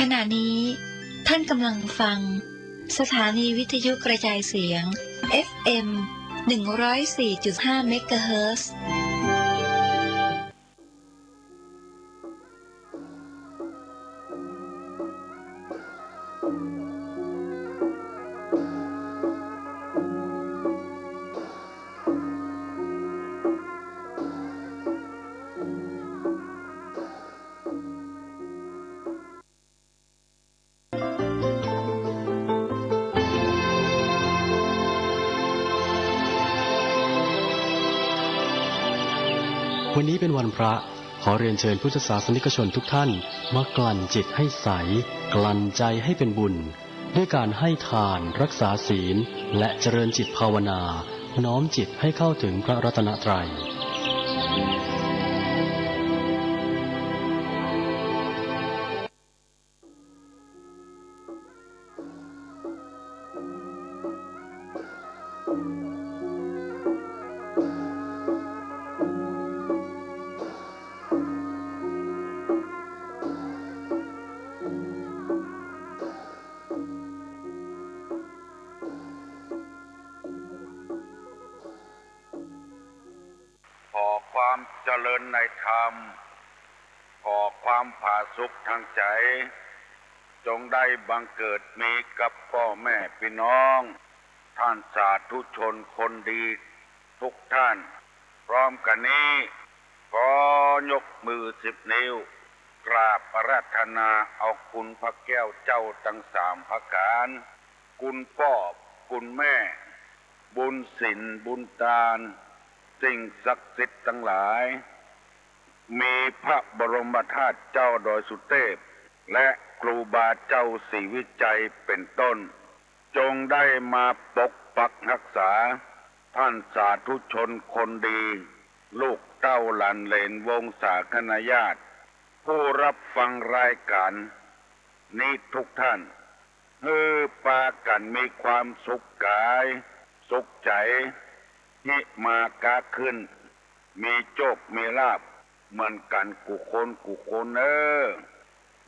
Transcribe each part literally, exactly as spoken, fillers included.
ขณะนี้ท่านกำลังฟังสถานีวิทยุกระจายเสียง เอฟ เอ็ม หนึ่งร้อยสี่จุดห้า เมกะเฮิรตซ์ วันนี้เป็นวันพระ ขอเรียนเชิญพุทธศาสนิกชนทุกท่าน มากลั่นจิตให้ใส กลั่นใจให้เป็นบุญ ด้วยการให้ทาน รักษาศีล และเจริญจิตภาวนา น้อมจิตให้เข้าถึงพระรัตนตรัย ขอความเจริญในธรรม ขอความผาสุกทางใจ๋ จงได้บังเกิดมีกับป้อแม่ปี้น้อง ท่านสาธุชนคนดีทุกท่าน พร้อมกั๋นนี้ ขอยกมือสิบนิ้ว กราบอาราธนาเอาคุณพระแก้วเจ้าตังสามประก๋าน คุณป้อ คุณแม่ บุญศีล บุญตาน สิ่งศักดิ์สิทธิ์ตังหลาย มีพระบรมธาตุเจ้าดอยสุเตพ และครูบาเจ้าศรีวิชัยเป๋นต้น จงได้มาปกปักฮักษา ท่านสาธุชนคนดี ลูกเต้าหลานเหลนวงศาคณาญาติ ผู้รับฟังรายก๋านนี้ทุกท่าน หื้อปากั๋นมีความสุขก๋าย สุขใจ๋ ฮิมาก๊าขึ้น มีโชคมีลาภเหมือนกั๋นกู้คนกู้คนเน่อ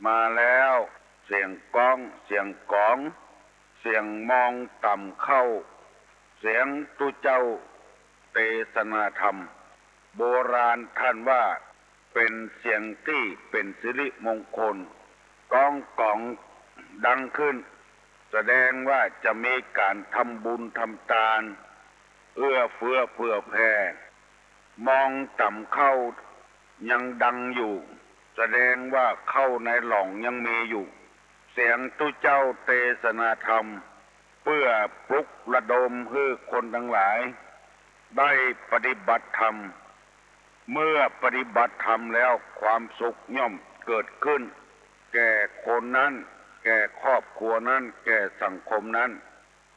มาแล้ว เสียงก๊อง เสียงก๋อง เสียงมองต่ำเข้า เสียงตุ๊เจ้าเตสนาธรรม โบราณท่านว่า เป๋นเสียงตี้เป๋นสิริมงคล ก๊องก๋องดังขึ้น แสดงว่าจะมีก๋านทำบุญทำตาน เอื้อเฟื้อเผื่อแผ่ มองต่ำเข้ายังดังอยู่ แสดงว่าข้าวในหล่องยังมีอยู่ เสียงตุ๊เจ้าเตสนาธรรม เพื่อปลุกระดมหื้อคนตังหลาย ได้ปฏิบัติธรรม เมื่อปฏิบัติธรรมแล้วความสุขย่อมเกิดขึ้น แก่คนนั้น แก่ครอบครัวนั้น แก่สังคมนั้น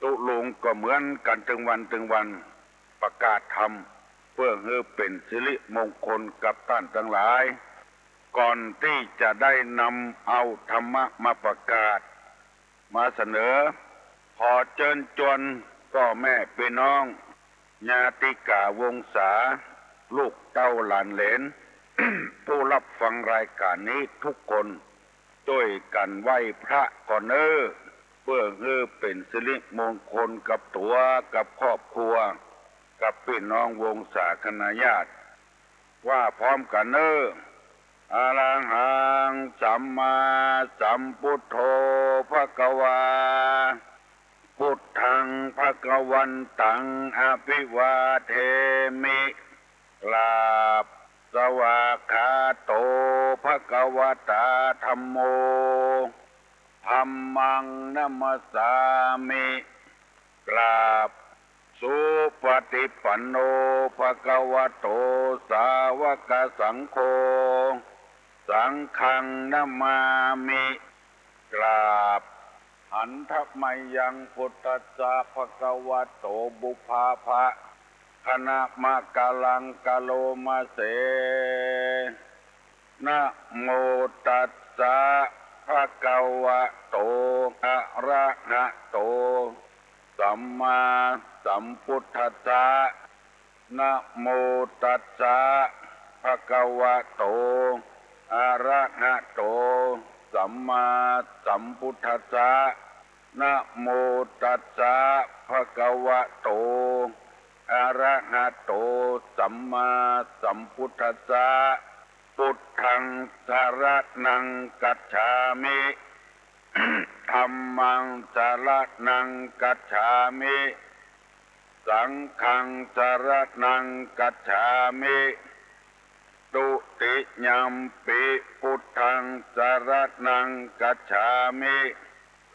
ตุ๊ลุงก็เหมือนกั๋นตึงวันตึงวัน ประกาศธรรม เพื่อหื้อเป๋นสิริมงคลกับต้านตังหลาย ก่อนตี้จะได้นำเอาธรรมะมาประกาศ มาเสนอ ขอเจิญจวนป้อแม่ปี้น้อง ญาติกาวงศา ลูกเต้าหลานเหลน ผู้รับฟังรายก๋านนี้ทุกคน จ้วยกั๋นไหว้พระก่อนเน่อ เพื่อหื้อเป๋นสิริมงคลกับตั๋ว กับครอบครัว กับปี้น้องวงศาคณาญาติ ว่าพร้อมกั๋นเน่อ อะระหัง สัมมาสัมพุทโธ ภะคะวา พุทธัง ภะคะวันตัง อะภิวาเทมิ กราบ สวากขาโต ภะคะวะตา ธัมโม ธัมมัง นะมัสสามิ กราบ สุปฏิปันโน ภะคะวะโต สาวกสังโฆ สังฆัง นะมามิ กราบ หันทะมะยัง พุทธัสสะ ภะคะวะโต ปุพพะ คะนะมะกะลัง กะโรมะเส นะโมตัสสะ ภะคะวะโต อะระหะโต สัมมาสัมพุทธัสสะ นะโมตัสสะ ภะคะวะโต อะระหะโต สัมมาสัมพุทธัสสะ นะโมตัสสะ ภะคะวะโต อะระหะโต สัมมาสัมพุทธัสสะ พุทธัง สะระณัง กัจฉามิ ธัมมัง สะระณัง กัจฉามิ สังฆัง สะระณัง กัจฉามิ ตุติยัมปิ พุทธัง สะระณัง กัจฉามิ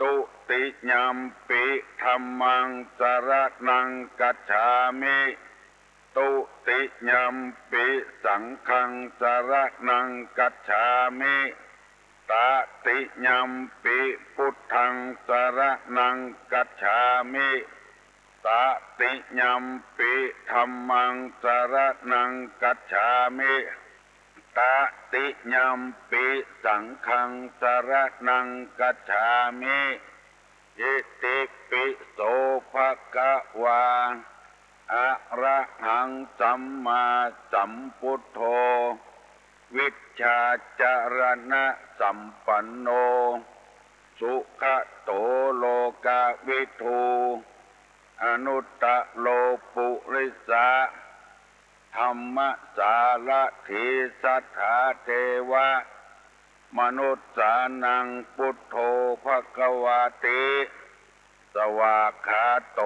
ตุติยัมปิ ธัมมัง สะระณัง กัจฉามิ ตุติยัมปิ สังฆัง สะระณัง กัจฉามิ ตติยัมปิ พุทธัง สะระณัง กัจฉามิ ตติยัมปิ ธัมมัง สะระณัง กัจฉามิ ตติยัมปิ สังฆัง สะระณัง กัจฉามิ อิติปิโส ภะคะวา อะระหัง สัมมาสัมพุทโธ วิชชาจะระณะสัมปันโน สุขะโต โลกะวิทู อนุตตะโร ปุริสะ ธัมมะสารถี สัทธา เทวะ มนุสสานัง พุทโธ ภะคะวาติ สวากขาโต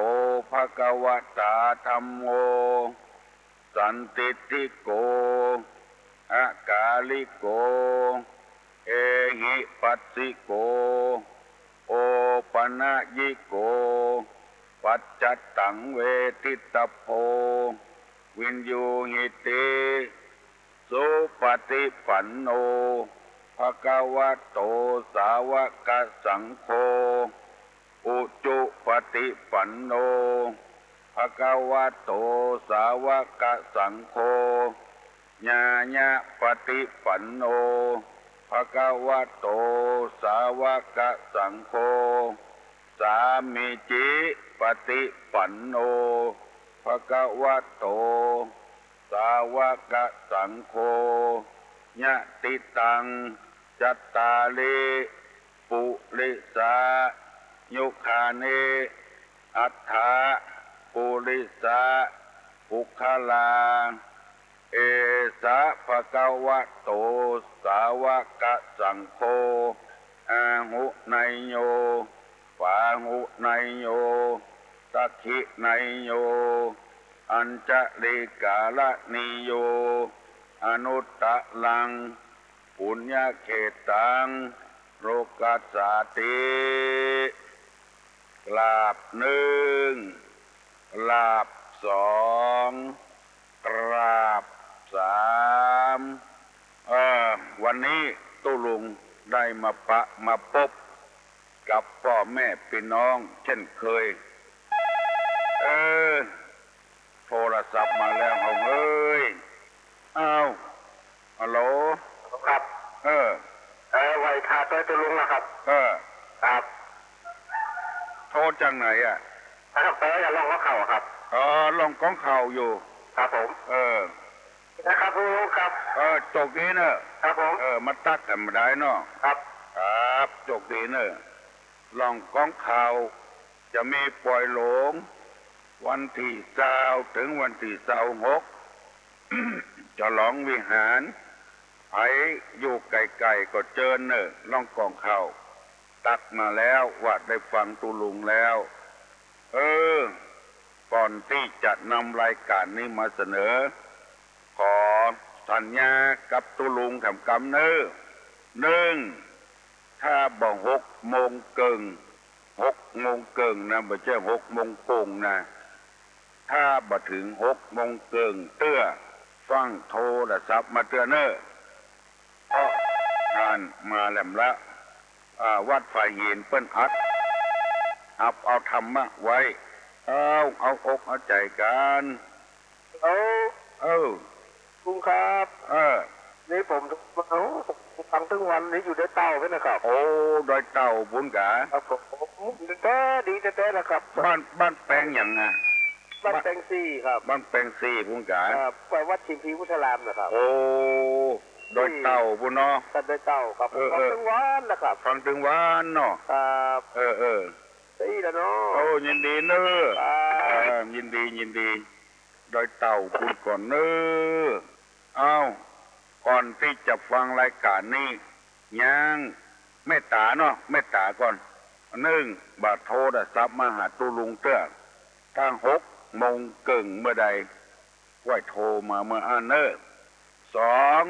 ภะคะวะตา ธัมโม สันทิฏฐิโก อะกาลิโก เอหิปัสสิโก โอปะนะยิโก ปัจจัตตัง เวทิตะโพ วินยูหิติ สุปะฏิปันโน ภะคะวะโต สาวะกะสังโฆ อุจุปะฏิปันโน ภะคะวะโต สาวะกะสังโฆ ญาญะปะฏิปันโน ภะคะวะโต สาวะกะสังโฆ สามีจิปะฏิปันโน ภะคะวะโต สาวะกะสังโฆ ยะติตัง จัตตาริ ปุริสายุคานิ อัฏฐะ ปุริสะ ปุคคลา เอสะ ภะคะวะโต สาวะกะสังโฆ อาหุเนยโย ปาหุเนยโย สักขิเนยโย อัญชะลีกะระณีโย อนุตตะรัง ปุญญะเขตตัง โลกัสสาติ กราบนึ่ง กราบสอง กราบสาม เออ วันนี้ตุ๊ลุงได้มาปะ มาปบกับป้อแม่ปี้น้องเจ้นเกย เออ โทรศัพท์มาแล้ว เฮาเอ้ย อ้าว ฮัลโหล ครับ เออ เออ ไหว้พระตวยตุ๊ลุงนะครับ เออ ครับ โทรจากไหนอะ ครับ เออ ล่องก้องข่าวครับ อ๋อ ล่องก้องข่าวอยู่ ครับผม เออ นะครับ ตุ๊ลุงครับ เออ โจคดีเน่อ ครับผม เออ มาตั๊กกั๋นบ่ได้เนาะ ครับ ครับ โจคดีเน่อ ล่องก้องข่าว จะมีป่อยหลง วันตี้ซาวเถิงวันตี้ซาวหก ฉลองวิหาร ใผอยู่ใก้ๆ ก็เจิญเน่อ ล่องก้องข่าว ตั๊กมาแล้วว่าได้ฟังตุ๊ลุงแล้ว เออ ก่อนตี้จะนำรายก๋านนี้มาเสนอ ขอสัญญากับตุ๊ลุงแถมกำเน่อ นึ่ง ถ้าบ่หกโมงเกิ่ง หกโมงเกิ่งนะ บ่ใจ้หกโมงโป่งนะ ถ้าบ่เถิงหกโมงเกิ่งเตื้อ ฟั่งโทรศัพท์มาเตื้อเน่อ เพราะงานมาแหลมละ อ่า วัดฝายหินเปิ้นอัด อับเอาธรรมะไว้ เอา เอาอกเอาใจ๋กั๋น เออ เออ ลุงครับ เออ นี่ผมมา โอ้ ผมฟังตึงวันนี้อยู่ดอยเต่าพุ้นนะครับ โอ้ ดอยเต่าพุ้นกา ครับผม ดีแต๊ๆ ดีแต๊ๆ นะครับ บ้าน บ้านแปงหยังอะ บ้านแปงสี่ครับ บ้านแปงสี่พุ้นกา ครับ ไปวัดชิมพีพุทธารามนะครับ โอ้ ดอยเต่าปู้นเนาะ ตัดดอยเต่าครับ เออ ฟัง เออ ตึงวันนะครับ ฟังตึงวันเนาะ ครับ เออ เออ ใช่แล้วเนาะ โอ้ ยินดีเนอะ ครับ เออ ยินดี ยินดี ดอยเต่าปู้นก่อนเนอะ เอ้า ก่อนตี้จะฟังรายก๋านนี้ ยังเมตต๋าเนาะ เมตต๋าก่อน นึ่ง บ่าโทรศัพท์มาหาตุ๊ลุงเตื้อ ตั้งหกโมงเกิ่งเมื่อใด ก้อยโทรมาเมื่ออั้นเนอะ สอง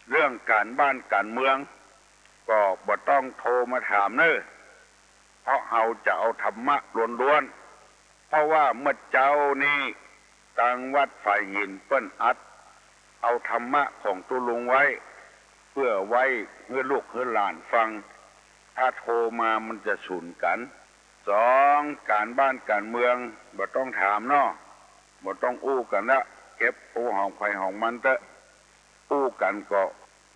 เรื่องก๋านบ้านก๋านเมือง ก็บ่ต้องโทรมาถามเนอะ เพราะเฮาจะเอาธรรมะล้วนๆ เพราะว่าเมื่อเจ๊านี้ ตางวัดฝายหินเปิ้นอัดเอาธรรมะของตุ๊ลุงไว้ เปื้อไว้หื้อลูกหื้อหลานฟัง ถ้าโทรมามันจะสูญกั๋น สอง ก๋านบ้านก๋านเมือง บ่ต้องถามเนาะ บ่ต้องอู้กั๋นละ เก็บอู้ของใผของมันเต๊อะ อู้กั๋นก็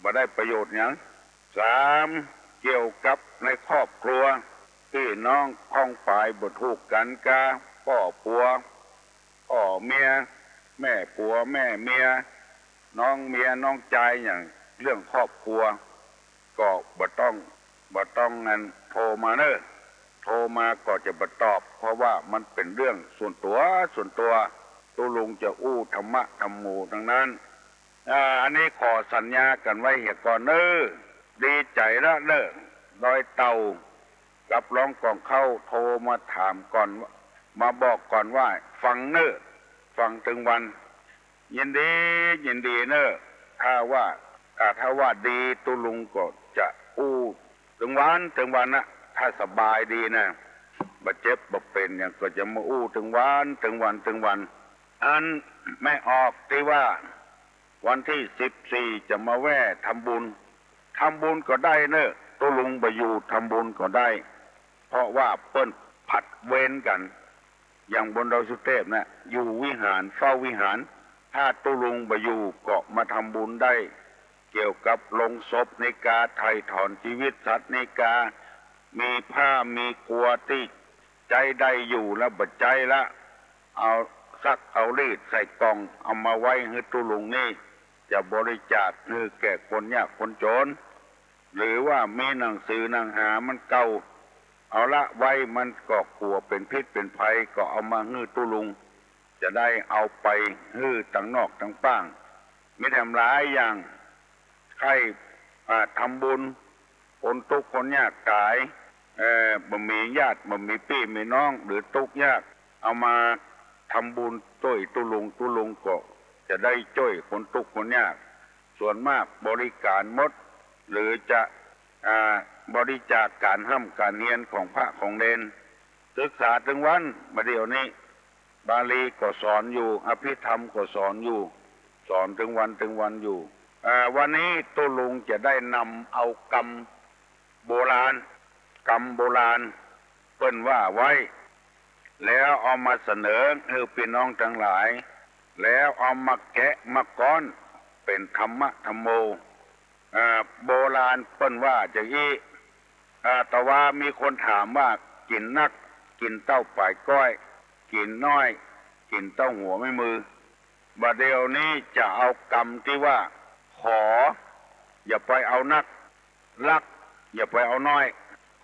บ่ได้ประโยชน์หยัง สาม เกี่ยวกับในครอบครัว ปี้น้องป้องปายบ่ถูกกั๋นกา ป้อปัว ป้อเมีย แม่ปัวแม่เมีย น้องเมียน้องจาย อย่างเรื่องครอบครัว ก็บ่ต้อง บ่ต้องอันโทรมาเนอะ โทรมาก็จะบ่ตอบ เพราะว่ามันเป๋นเรื่องส่วนตั๋ว ส่วนตั๋ว ตุ๊ลุงจะอู้ธรรมะธรรมโมตังนั้น อ่า อันนี้ขอสัญญากั๋นไว้เหียก่อนเนอะ ดีใจ๋ละเนอะ ดอยเต่า กับร้องก่องเข้าโทรมาถามก่อน มาบอกก่อนว่าฟังเนอะ ฟังตึงวัน ยินดี ยินดีเนอะ ถ้าว่า อ่า ถ้าว่าดีตุ๊ลุงก็จะอู้ตึงวัน ตึงวันนะ ถ้าสบายดีนะ บ่เจ็บบ่เป๋นหยังก็จะมาอู้ตึงวัน ตึงวัน ตึงวัน อันแม่ออกตี้ว่า วันตี้สิบสี่จะมาแว่ทำบุญ ทำบุญก็ได้เนอะ ตุ๊ลุงบ่อยู่ทำบุญก็ได้ เพราะว่าเปิ้นผลัดเวรกั๋น อย่างบนดอยสุเตพนะ อยู่วิหาร เฝ้าวิหาร ถ้าตุ๊ลุงบ่อยู่ก็มาทำบุญได้ เกี่ยวกับโลงศพนี้กา ไถ่ถอนจีวิตสัตว์นี้กา มีผ้ามีกัวตี้ใจ๊ได้อยู่แล้วบ่ใจ๊ละ เอาซักเอารีดใส่ก่อง เอามาไว้หื้อตุ๊ลุงนี้ จะบริจาคหื้อแก่คนยากคนจน หรือว่ามีหนังสือหนังหามันเก่า เอาละไว้มันก็กั๋วเป๋นพิษเป๋นภัย ก็เอามาหื้อตุ๊ลุง จะได้เอาไปหื้อตังนอกตังป้าง มีแถมหลายอย่าง ใค่ อ่า ทำบุญ คนตุ๊กข์คนยากต๋าย เอ่อ บ่มีญาติ บ่มีปี้มีน้อง หรือตุ๊กข์ยาก เอามาทำบุญจ้วยตุ๊ลุง ตุ๊ลุงก็จะได้จ้วยคนตุ๊กข์คนยาก ส่วนมากบริก๋ารหมด หรือจะ อ่า บริจาคก๋านฮ่ำก๋านเฮียนของพระของเณร ศึกษาตึงวัน บ่าเดี่ยวนี้ บาลีก็สอนอยู่ อภิธรรมก็สอนอยู่ สอนตึงวันตึงวันอยู่ อ่า วันนี้ตุ๊ลุงจะได้นำเอากำโบราณ กำโบราณเปิ้นว่าไว้ แล้วเอามาเสนอหื้อปี้น้องตังหลาย แล้วเอามาแกะมาก๊อนเป๋นธรรมะธรรมโม อ่า โบราณเปิ้นว่าจะอี้ อ่า แต่ว่ามีคนถามว่า กิ๋นนัก กิ๋นเต้าป๋ายก้อย กิ๋นน้อย กิ๋นเต้าหัวแม่มือ บ่าเดี่ยวนี้จะเอากำตี้ว่า ขอ อย่าไปเอานัก รัก อย่าไปเอาน้อย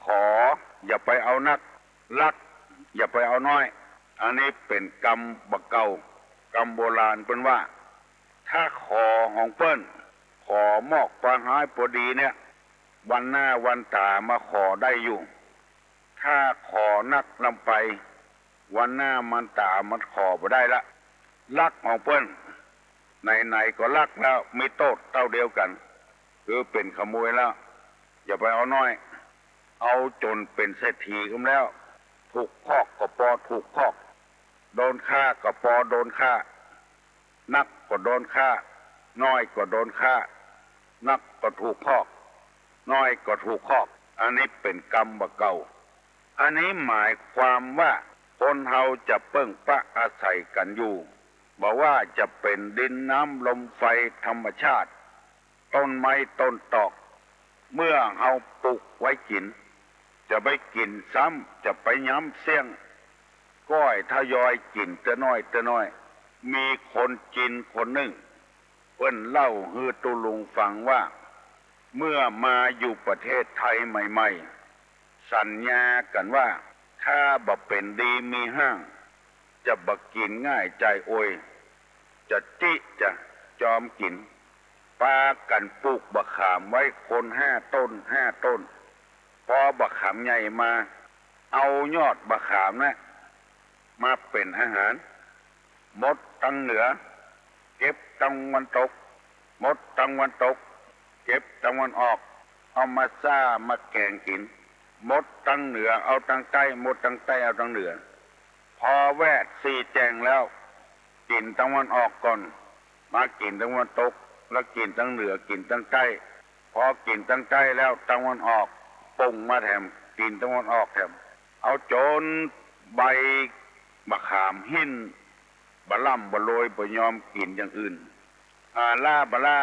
ขอ อย่าไปเอานัก รัก อย่าไปเอาน้อย อันนี้เป๋นกำบ่าเก่า กำโบราณเปิ้นว่า ถ้าขอของเปิ้น ขอมอกปาฮ้ายปอดีเนี่ย วันหน้าวันต๋ามาขอได้อยู่ ถ้าขอนักล้ำไป วันหน้าวันต๋ามันขอบ่ได้ละ ลักของเปิ้น ไหนๆ ก็ลักแล้ว มีโต้ษเต้าเดียวกั๋น คือเป๋นขโมยแล้ว อย่าไปเอาน้อย เอาจ๋นเป๋นเศรษฐีกั๋นแล้ว ถูกคอกก็ปอถูกคอก โดนฆ่าก็ปอโดนฆ่า นักก็โดนฆ่า น้อยก็โดนฆ่า นักก็ถูกคอก น้อยก็ถูกคอก อันนี้เป๋นกำบ่าเก่า อันนี้หมายความว่าคนเฮาจะเปิ้งปะอาศัยกั๋นอยู่ บ่ว่าจะเป๋นดินน้ำลมไฟธรรมชาติ ต้นไม้ต้นตอก เมื่อเฮาปลูกไว้กิ๋น จะไปกิ๋นซ้ำ จะไปย้ำเสี้ยง ก้อยทยอยกิ๋นเตื้อน้อยเตื้อน้อย มีคนจีนคนนึ่ง เปิ้นเล่าหื้อตุ๊ลุงฟังว่า เมื่อมาอยู่ประเทศไทยใหม่ๆ สัญญากั๋นว่า ถ้าบ่เป๋นดีมีฮ้าง จะบ่กิ๋นง่ายใจ๋อวย จะจิจะจอมกิ๋น ปากั๋นปลูกบ่าขามไว้คนห้าต้นห้าต้น ปอบ่าขามใหญ่มา เอายอดบ่าขามนั้นมาเป๋นอาหาร หมดตังเหนือ เก็บตังวันตก หมดตังวันตก เก็บตังวันออก เอามาซ่ามาแก๋งกิ๋น หมดตังเหนือเอาตังใต้ หมดตังใต้เอาตังเหนือ ปอแวดสี่แจ้งแล้ว กิ๋นตังวันออกก่อน มากิ๋นตังวันตก แล้วกิ๋นตังเหนือ กิ๋นตังใต้ ปอกิ๋นตังใต้แล้ว ตังวันออกปงมาแถม กิ๋นตังวันออกแถม เอาจ๋นใบบ่าขามหิ้น บ่าล่ำบ่าโลย บ่ยอมกิ๋นอย่างอื่น อ่า ล้าบ่าล้า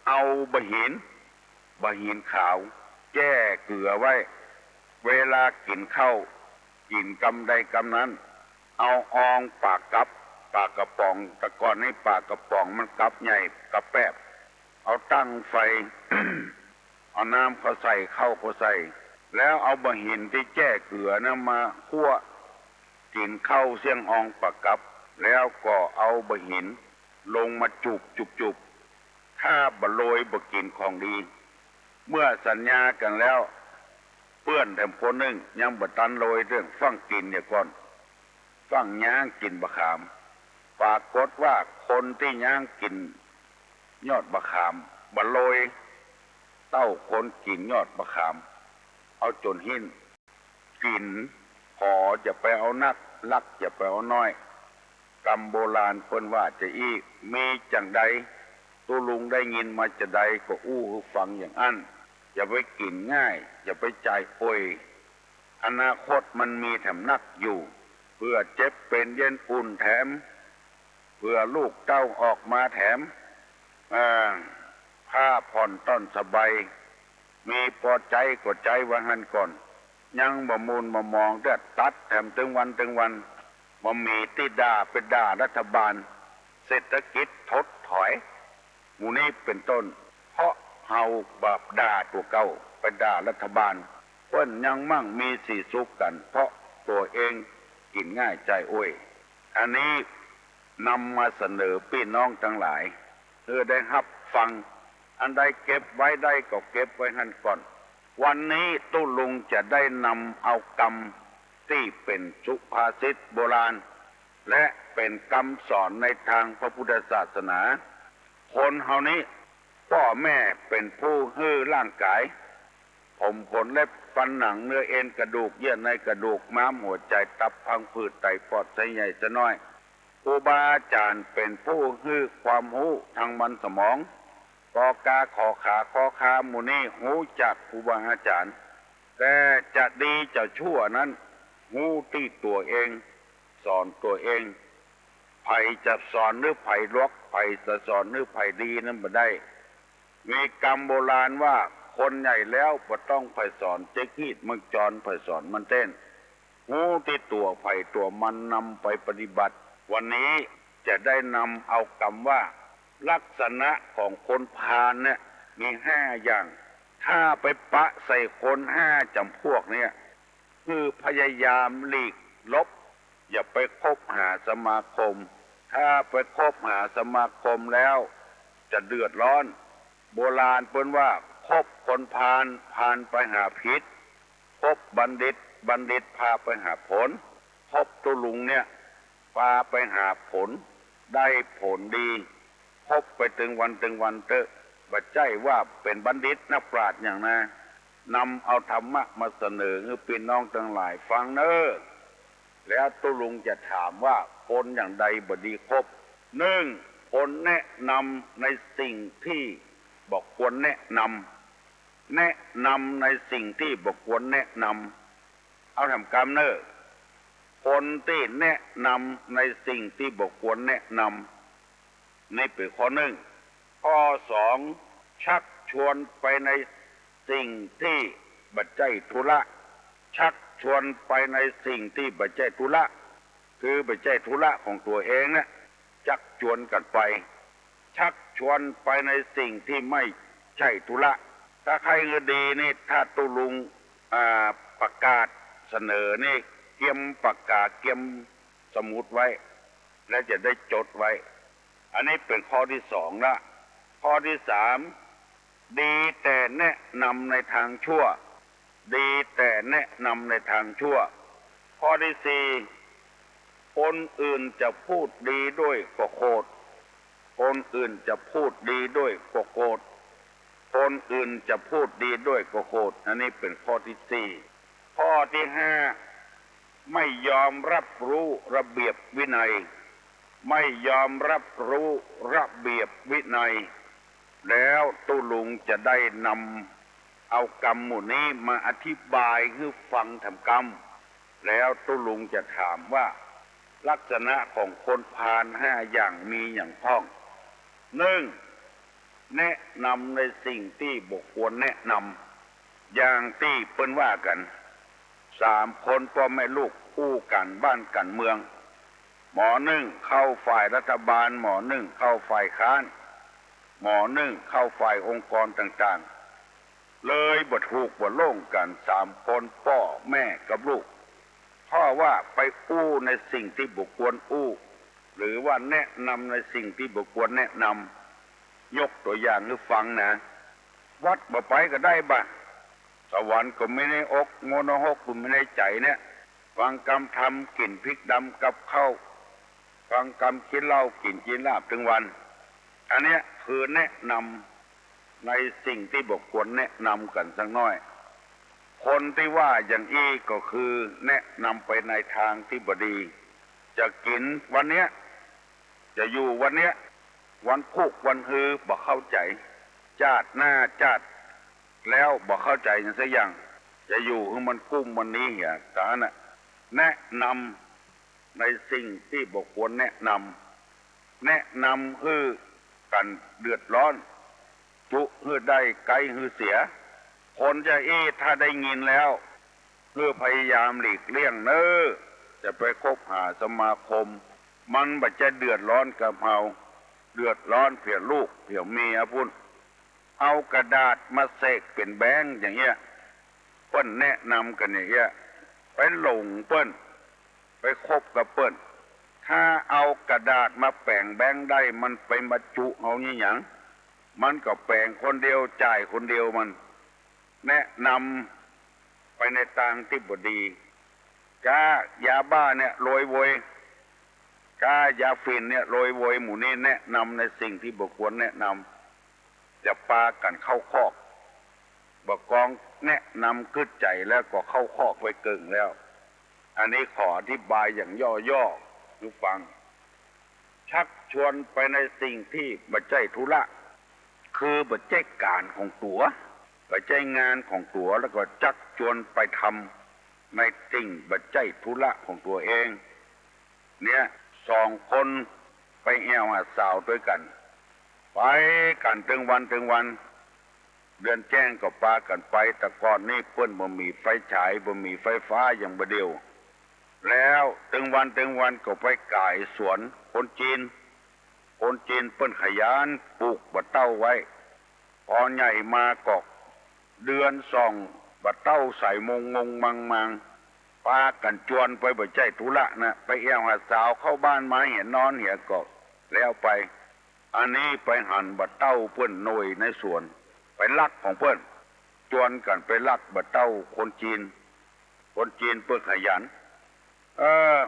เอาบ่าหิน บ่าหินขาว แจ้เกลือไว้ เวลากิ๋นข้าว กิ๋นกำใดกำนั้น เอาอองปากกับ ปากกระป๋อง แต่ก่อนนี้ปากกระป๋องมันกับใหญ่กับแปบ เอาตั้งไฟ เอาน้ำเข้าใส่ ข้าวเข้าใส่ แล้วเอาบ่าหินตี้แจ้เกลือนั้นมาคั่ว กิ๋นข้าวเสี้ยงอองปากกับ แล้วก็เอาบ่าหินลงมาจูบจูบจูบ ถ้าบ่าโลยบ่กิ๋นของดี เมื่อสัญญากั๋นแล้ว เปื้อนแถมคนนึ่งยังบ่ตันโลยเตื้อง ฟั่งกิ๋นเหียก่อน ฟั่งย้างกิ๋นบ่าขาม ปรากฏว่าคนตี้ย้างกิ๋นยอดบ่าขามบ่าโลยเต้าคนกิ๋นยอดบ่าขาม เอาจ๋นหิ้น กิ๋น ขออย่าไปเอานัก ลักอย่าไปเอาน้อย กำโบราณเปิ้นว่าจะอี้ มีจั่งใด ตุ๊ลุงได้ยินมาจะใดก็อู้หื้อฟังอย่างอั้น อย่าไปกิ๋นง่าย อย่าไปใจ๋อวย อนาคตมันมีแถมนักอยู่ เผื่อเจ็บเป๋นเย็นอุ่นแถม เผื่อลูกเต้าออกมาแถม เอ่อ ผ้าผ่อนต้อนสบาย มีปอใจ๊ก็ใจ๊ว่าหั้นก่อน ยังบ่ามูนบ่ามอง แต่ตัดแถมตึงวันตึงวัน บ่ามีตี้ด่าไปด่ารัฐบาล เศรษฐกิจถดถอย หมู่นี้เป๋นต้น เพราะเฮาบ่ด่าตั๋วเก่า ไปด่ารัฐบาล เปิ้นยังมั่งมีสีสุขกั๋น เพราะตั๋วเองกิ๋นง่ายใจ๋อวย อันนี้นำมาเสนอปี้น้องตังหลาย หื้อได้ฮับฟัง อันใดเก็บไว้ได้ก็เก็บไว้หั้นก่อน วันนี้ตุ๊ลุงจะได้นำเอากำตี้เป๋นสุภาษิตโบราณ และเป๋นกำสอนในตางพระพุทธศาสนา คนเฮานี้ ป้อแม่เป๋นผู้หื้อร่างก๋าย ผมขนเล็บฟันหนัง เนื้อเอ็นกระดูก เยื่อในกระดูก ม้ามหัวใจ๋ ตับพังผืด ไตปอด ไส้ใหญ่ไส้น้อย ครูบาอาจ๋ารย์เป๋นผู้หื้อความฮู้ตางมันสมอง ก ก ข ข ค ค หมู่นี้ฮู้จักครูบาอาจ๋ารย์ แต่จะดีจะชั่วนั้น ฮู้ตี้ตั๋วเอง สอนตั๋วเอง ใผจะสอนหื้อใผหลวก ใผจะสอนหื้อใผดีนั้นบ่ได้ มีกำโบราณว่า คนใหญ่แล้วบ่ต้องใผสอน เจ๊กฮีดเมืองจร ใผสอนมันเต้น ฮู้ตี้ตั๋วใผตั๋วมันนำไปปฏิบัติ วันนี้จะได้นำเอากำว่า ลักษณะของคนพาลเนี่ยมีห้าอย่าง ถ้าไปปะใส่คนห้าจ๋ำพวกเนี่ย คือพยายามหลีกหลบ อย่าไปคบหาสมาคม ถ้าไปคบหาสมาคมแล้วจะเดือดร้อน โบราณเปิ้นว่า คบคนพาล พาลไปหาผิด คบบัณฑิต บัณฑิตพาไปหาผล คบตุ๊ลุงเนี่ย ปาไปหาผล ได้ผลดี คบไปตึงวันตึงวันเต๊อะ บ่ใจ้ว่าเป๋นบัณฑิตนักปราชญ์อย่างนา นำเอาธรรมะมาเสนอหื้อปี้น้องตังหลายฟังเน่อ แล้วตุ๊ลุงจะถามว่าคนอย่างใดบ่ดีคบ นึ่ง คนแนะนำในสิ่งตี้บ่ควรแนะนำ แนะนำในสิ่งตี้บ่ควรแนะนำ เอาแถมกำเน่อ คนตี้แนะนำในสิ่งตี้บ่ควรแนะนำ นี่เป๋นข้อนึ่ง ข้อสอง ชักชวนไปในสิ่งตี้บ่ใจ้ธุระ ชักชวนไปในสิ่งตี้บ่ใจ้ธุระ คือบ่ใจ้ธุระของตั๋วเองเนี่ย ชักชวนกั๋นไป ชักชวนไปในสิ่งที่ไม่ใจ้ธุระ ถ้าใค่หื้อดีนี่ ถ้าตุ๊ลุง อ่า ประกาศเสนอนี่ เกียมปากกา เกียมสมุดไว้ และจะได้จดไว้ อันนี้เป๋นข้อตี้สองละ ข้อตี้สาม ดีแต่แนะนำในตางชั่ว ดีแต่แนะนำในตางชั่ว ข้อตี้สี่ คนอื่นจะพูดดีด้วยก็โขด คนอื่นจะพูดดีด้วยก็โขด คนอื่นจะพูดดีด้วยก็โขด อันนี้เป๋นข้อตี้สี่ ข้อตี้ห้า ไม่ยอมรับรู้ระเบียบวินัย ไม่ยอมรับรู้ระเบียบวินัย แล้วตุ๊ลุงจะได้นำเอากำหมู่นี้มาอธิบายหื้อฟังแถมกำ แล้วตุ๊ลุงจะถามว่า ลักษณะของคนพาลห้าอย่างมีหยังพ่อง นึ่ง แนะนำในสิ่งตี้บ่ควรแนะนำ อย่างตี้เปิ้นว่ากั๋น สามคนป้อแม่ลูกอู้ก๋านบ้านก๋านเมือง หมอนึ่งเข้าฝ่ายรัฐบาล หมอนึ่งเข้าฝ่ายค้าน หมอนึ่งเข้าฝ่ายองค์กรต่างๆ เลยบ่ถูกบ่โล่งกั๋น สามคนป้อแม่กับลูก เพราะว่าไปอู้ในสิ่งตี้บ่ควรอู้ หรือว่าแนะนำในสิ่งตี้บ่ควรแนะนำ ยกตั๋วอย่างหื้อฟังนะ วัดบ่ไปก็ได้บ่ะ สวรรค์ก็มีในอก นรกก็มีในใจ๋เนี่ย ฟังกำธรรมกิ๋นพริกดำกับข้าว ฟังกำกิ๋นเหล้ากิ๋นจีนลาบตึงวัน อันเนี้ยคือแนะนำในสิ่งตี้บ่ควรแนะนำกั๋นสักหน้อย คนตี้ว่าอย่างอี้ก็คือแนะนำไปในตางตี้บ่ดี จะกิ๋นวันเนี้ย จะอยู่วันเนี้ย วันพุกวันฮือบ่เข้าใจ๋ จาติหน้าจาติแล้วบ่เข้าใจ๋หยังสักอย่าง จะอยู่หื้อมันกุ้มวันนี้เหีย ต๋าน่ะ แนะนำในสิ่งตี้บ่ควรแนะนำ แนะนำหื้อกั๋นเดือดร้อน จุหื้อได้ไก๊หื้อเสีย คนจะอี้ถ้าได้ยินแล้ว หื้อพยายามหลีกเลี่ยงเน่อ จะไปคบหาสมาคม มันบ่ใจ้เดือดร้อนกับเฮา เดือดร้อนเผียลูกเผียเมียปุ้น เอากระดาษมาเสกเป๋นแบงก์อย่างเอี้ย เปิ้นแนะนำกั๋นอย่างเอี้ย ไปหลงเปิ้น ไปคบกับเปิ้น ถ้าเอากระดาษมาแป๋งแบงก์ได้ มันไปมาจุเอานี่หยัง มันก็แป๋งคนเดียว จ่ายคนเดียวมัน แนะนำไปในตางตี้บ่ดี ก๊ายาบ้าเนี่ยรวยเวย ก๊ายาฝิ่นเนี่ยรวยเวย หมู่นี้แนะนำในสิ่งตี้บ่ควรแนะนำ จะปากั๋นเข้าคอก บ่ากองแนะนำกึ๊ดใจ๋แล้วก็เข้าคอกไปเกิ่งแล้ว อันนี้ขออธิบายอย่างย่อๆ หื้อฟัง ชักชวนไปในสิ่งตี้บ่ใจ้ธุระ คือบ่ใจ้ก๋านของตั๋ว บ่ใจ้งานของตั๋ว แล้วก็ชักชวนไปทำในสิ่งบ่ใจ้ธุระของตั๋วเอง เนี่ย สองคนไปแอ่วหาสาวตวยกั๋น ไปกั๋นตึงวันตึงวัน เดือนแจ้งก็ปากั๋นไป แต่ก่อนนี้เปิ้นบ่มีไฟฉาย บ่มีไฟฟ้าอย่างบ่าเดี่ยว แล้วตึงวันตึงวันก็ไปก๋ายสวนคนจีน คนจีนเปิ้นขยันปลูกบ่าเต้าไว้ ปอใหญ่มาก็เดือนส่องบ่าเต้าใสมงมงมังมัง ปากั๋นจวนไปบ่ใจ้ธุระนะ ไปแอ่วหาสาว เข้าบ้านมาเหียนอนเหียก็แล้วไป อันนี้ไปหันบ่าเต้าเปิ้นโหน่ยในสวน ไปลักของเปิ้น จวนกั๋นไปลักบ่าเต้าคนจีน คนจีนเปิ้นขยัน เออ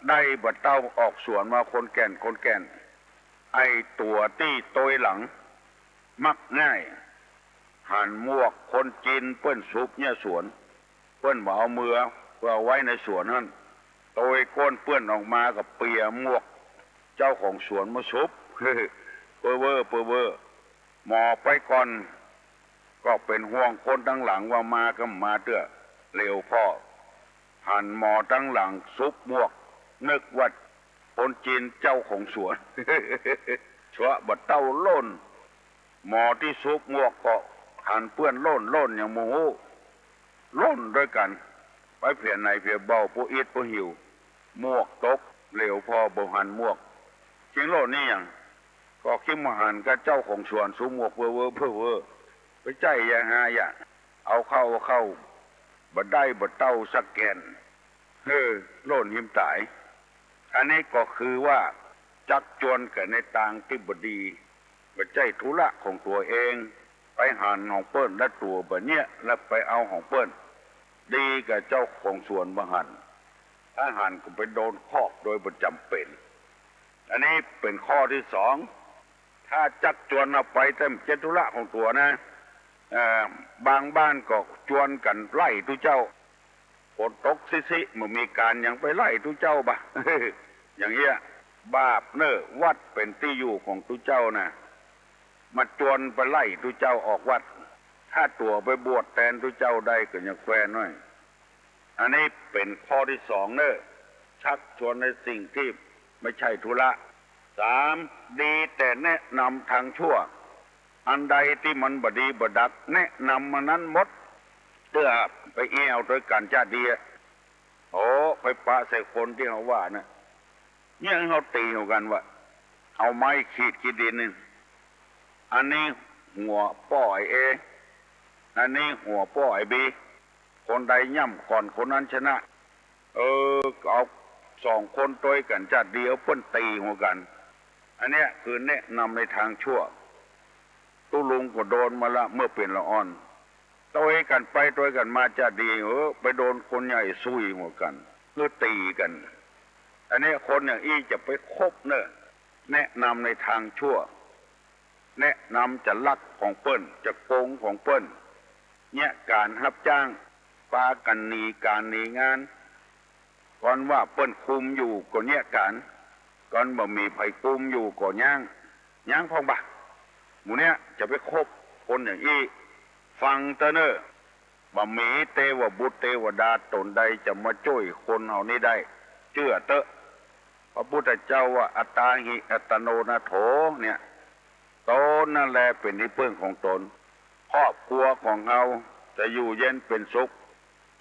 ได้บ่าเต้าออกสวนมาคนแก่นคนแก่น ไอ้ตั๋วตี้ตวยหลัง มักง่าย หันหมวกคนจีนเปิ้นสุบเยียะสวน เปิ้นบ่เอาเมือ เปื้อเอาไว้ในสวนหั้น ตวยก้นเปื้อนออกมาก็เปียหมวกเจ้าของสวนมาสุบ เป้อเว่อ เป้อเว่อ หมอไปก่อน ก็เป๋นห่วงคนตังหลังว่ามาก้ำมาเตื้อ เหลียวผ่อหันหมอตังหลังสุบหมวก นึกว่าคนจีนเจ้าของสวน ชัวบ่าเต้าโล่น หมอตี้สุบหมวกก็หันเปื้อนโล่น โล่นอย่างบ่ฮู้ โล่นตวยกั๋น ไปเผียไหนเผียเบา ผู้อิดผู้หิว หมวกตก เหลียวผ่อบ่หันหมวก เจ้าโล่นนี่หยัง ก็คิดบ่หันกับเจ้าของสวนสุมหมวกเว่อเว่อเว่อเว่อ ไปใจ๊ยาฮายะ เอาเข้าเอาเข้า บ่ได้บ่เต้าสักแก่น เฮ้อ โล่นหิมต๋าย อันนี้ก็คือว่าจักจวนกั๋นในตางตี้บ่ดี บ่ใจ้ธุระของตั๋วเอง ไปหันของเปิ้น และตั๋วบ่เยียะ และไปเอาของเปิ้น ดีกับเจ้าของสวนบ่หัน ถ้าหันก็ไปโดนคอบโดยบ่จ๋ำเป๋น อันนี้เป๋นข้อตี้สอง ถ้าจักจวนเอาไปแต่บ่ใจ้ธุระของตั๋วนะ เอ่อ บางบ้านก็จวนกั๋นไล่ตุ๊เจ้า ฝนตกซิๆ บ่มีก๋านหยังไปไล่ตุ๊เจ้าบ่ะ อย่างเอี้ย บาปเน่อ วัดเป๋นตี้อยู่ของตุ๊เจ้านะ มาจวนไปไล่ตุ๊เจ้าออกวัด ถ้าตั๋วไปบวชแตนตุ๊เจ้าได้ก็ยังแควน้อย อันนี้เป๋นข้อตี้สองเน่อ ชักชวนในสิ่งตี้ไม่ใช่ธุระ สาม ดีแต่แนะนำตางชั่ว อันใดตี้มันบ่ดีบ่ดัก แนะนำมันนั้นหมด เตื้อไปแอ่วตวยกั๋นจะดีอะ โอ้ ไปปะใส่คนตี้เฮาว่าน่ะ เนี่ยเฮาตี๋หัวกั๋นว่า เอาไม้ขีดขี้ดินนี่ อันนี้หัวป้อไอ้เอ อันนี้หัวป้อไอ้บี คนใดย่ำก่อนคนนั้นชนะ เออ เอาสองคนตวยกั๋นจะดี เอาเปิ้นตี๋หัวกั๋น อันเนี้ยคือแนะนำในตางชั่ว ตุ๊ลุงก็โดนมาละเมื่อเป๋นละอ่อน ตวยกั๋นไปตวยกั๋นมาจะดี เออ ไปโดนคนใหญ่ซุยหัวกั๋น หรือตี๋กั๋น อันเนี้ยคนอย่างอี้จะไปคบเน่อ แนะนำในตางชั่ว แนะนำจะลักของเปิ้น จะโกงของเปิ้น เนี่ยก๋านฮับจ้าง ปากั๋นหนีก๋านหนีงาน ก่อนว่าเปิ้นกุมอยู่ก็เนี่ยก๋าน ก่อนบ่มีใผกุมอยู่ก็ย้าง ย้างพ่องบ่ะ หมู่เนี่ยจะไปคบคนอย่างอี้ ฟังเต๊อะเน่อ บ่มีเตวบุตรเตวดาต๋นใดจะมาจ้วยคนเฮานี้ได้ เจื้อเต๊อะ พระพุทธเจ้าว่า อัตตาหิอัตตโนนาโถ เนี่ย ตนนั่นแลเป๋นตี้เปิ้งของตน ครอบครัวของเฮาจะอยู่เย็นเป๋นสุข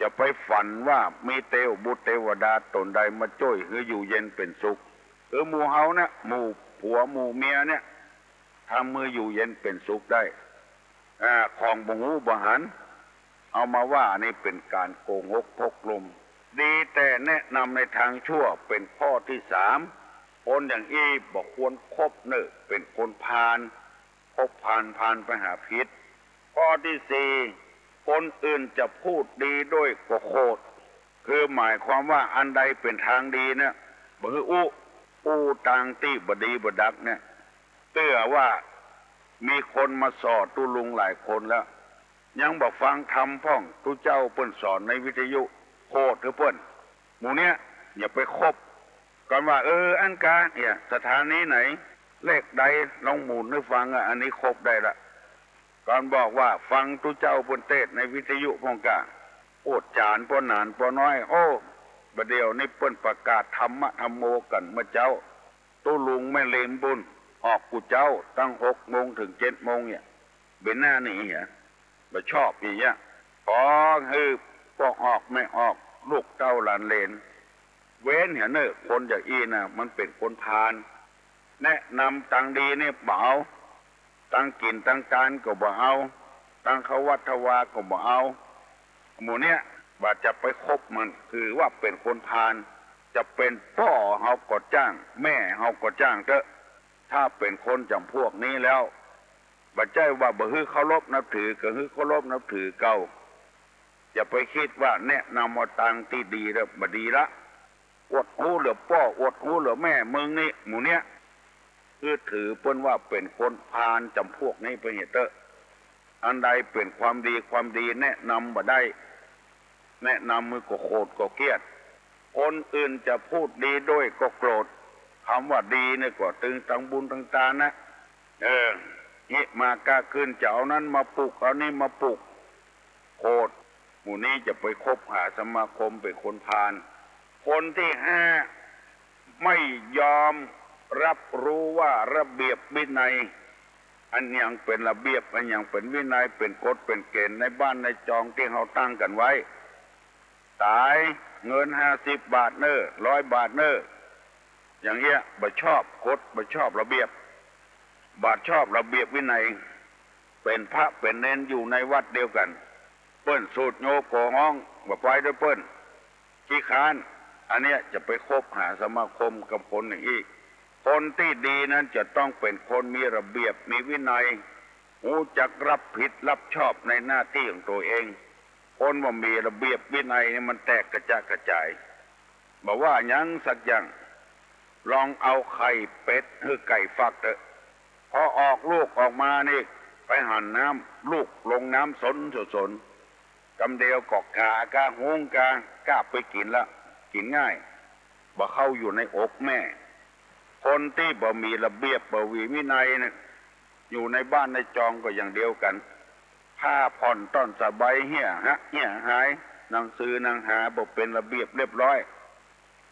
จะไปฝันว่ามีเตวบุตรเตวดาต๋นใดมาจ้วยหื้ออยู่เย็นเป๋นสุข คือหมู่เฮาเนี่ย หมู่ผัวหมู่เมียเนี่ย ทำหื้ออยู่เย็นเป๋นสุขได้ อ่า ของบ่ฮู้บ่หัน เอามาว่านี่เป๋นก๋านโกหกพกลม ดีแต่แนะนำในตางชั่วเป๋นข้อตี้สาม คนอย่างอี้บ่ควรคบเน่อ เป๋นคนพาล คบพาล พาลไปหาผิด ข้อตี้สี่ คนอื่นจะพูดดีด้วยก็โขด คือหมายความว่าอันใดเป๋นตางดีเนี่ย บ่หื้ออู้ อู้ตางตี้บ่ดีบ่ดักเนี่ย เตื้อว่ามีคนมาส่อตุ๊ลุงหลายคนแล้ว ยังบ่ฟังธรรมพ่อง ตุ๊เจ้าเปิ้นสอนในวิทยุ โขดหื้อเปิ้น หมู่เนี้ยอย่าไปคบ ก่อนว่า เออ อันกาเนี่ย สถานีไหน เลขใด ลองหมุนหื้อฟังอะ อันนี้คบได้ละ ก่อนบอกว่าฟังตุ๊เจ้าเปิ้นเตสน์ในวิทยุพ่องกา โอ้ จ๋ารย์ป้อหนานป้อน้อย โอ้ บ่าเดี่ยวนี้เปิ้นประกาศธรรมะธัมโมกั๋นเมื่อเจ๊า ตุ๊ลุงแม่ริมปุ้น ออกกู้เจ๊า ตั้งหกโมงเถิงเจ็ดโมงเนี่ย เป๋นหน้าหนีเหีย บ่ชอบอย่างเงี้ย ขอหื้อป้อออกแม่ออก ลูกเต้าหลานเหลน เว้นเหียเน่อ คนอย่างอี้น่ะ มันเป๋นคนพาล แนะนำตางดีนี่บ่เอา ตางกิ๋นตางตานก็บ่เอา ตางเข้าวัดเข้าวาก็บ่เอา หมู่เนี้ย บ่าจะไปคบมัน ถือว่าเป๋นคนพาล จะเป๋นป้อเฮาก็จ้าง แม่เฮาก็จ้างเต๊อะ ถ้าเป๋นคนจ๋ำพวกนี้แล้ว บ่ใจ้ว่าบ่หื้อเคารพนับถือ ก็หื้อเคารพนับถือเก่า อย่าไปกึ๊ดว่าแนะนำเอาตางตี้ดีแล้ว บ่ดีละ อวดฮู้เหลือป้อ อวดฮู้เหลือแม่ มึงนี่ หมู่เนี้ย คือถือเปิ้นว่าเป๋นคนพาลจ๋ำพวกนี้ไปเหียเต๊อะ อันใดเป๋นความดี ความดีแนะนำบ่ได้ แนะนำหื้อก็โขดก็เกลียด คนอื่นจะพูดดีด้วยก็โกรธ กำว่าดีเนี่ยก็ตึงตางบุญตางตานนะ เออ นี่มากลางคืนจะเอานั้นมาปลุก เอานี่มาปลุก โขด หมู่นี้จะไปคบหาสมาคมเป๋นคนพาล คนตี้ห้า ไม่ยอมรับรู้ว่าระเบียบวินัย อันหยังเป๋นระเบียบ อันหยังเป๋นวินัย เป๋นกฎเป๋นเกณฑ์ในบ้านในจองตี้เฮาตั้งกั๋นไว้ ต๋าย เงินห้าสิบบาทเน่อ ร้อยบาทเน่อ อย่างเอี้ย บ่ชอบกฎ บ่ชอบระเบียบ บ่ชอบระเบียบวินัย เป๋นพระเป๋นเณรอยู่ในวัดเดียวกั๋น เปิ้นสูดโยโกฮ้อง บ่ไปด้วยเปิ้น ขี้ค้าน อันเนี้ยจะไปคบหาสมาคมกับคนอย่างอี้ คนตี้ดีนั้นจะต้องเป๋นคนมีระเบียบ มีวินัย ฮู้จักรับผิดรับชอบในหน้าตี้ของตั๋วเอง คนบ่มีระเบียบวินัยนี่มันแตกกระจะกระจาย บ่ว่าหยังสักอย่าง ลองเอาไข่เป็ดหื้อไก่ฟักเต๊อะ พอออกลูกออกมานี่ ไปหันน้ำ ลูกลงน้ำสนสน กำเดียวก็ก๋ากาหุงกา กาบไปกิ๋นละ กิ๋นง่าย บ่เข้าอยู่ในอกแม่ คนตี้บ่มีระเบียบบ่มีวินัยน่ะ อยู่ในบ้านในจองก็อย่างเดียวกั๋น ผ้าผ่อนต้อนสบายเหี่ยหะเหี่ยหาย หนังสือหนังหาบ่เป๋นระเบียบเรียบร้อย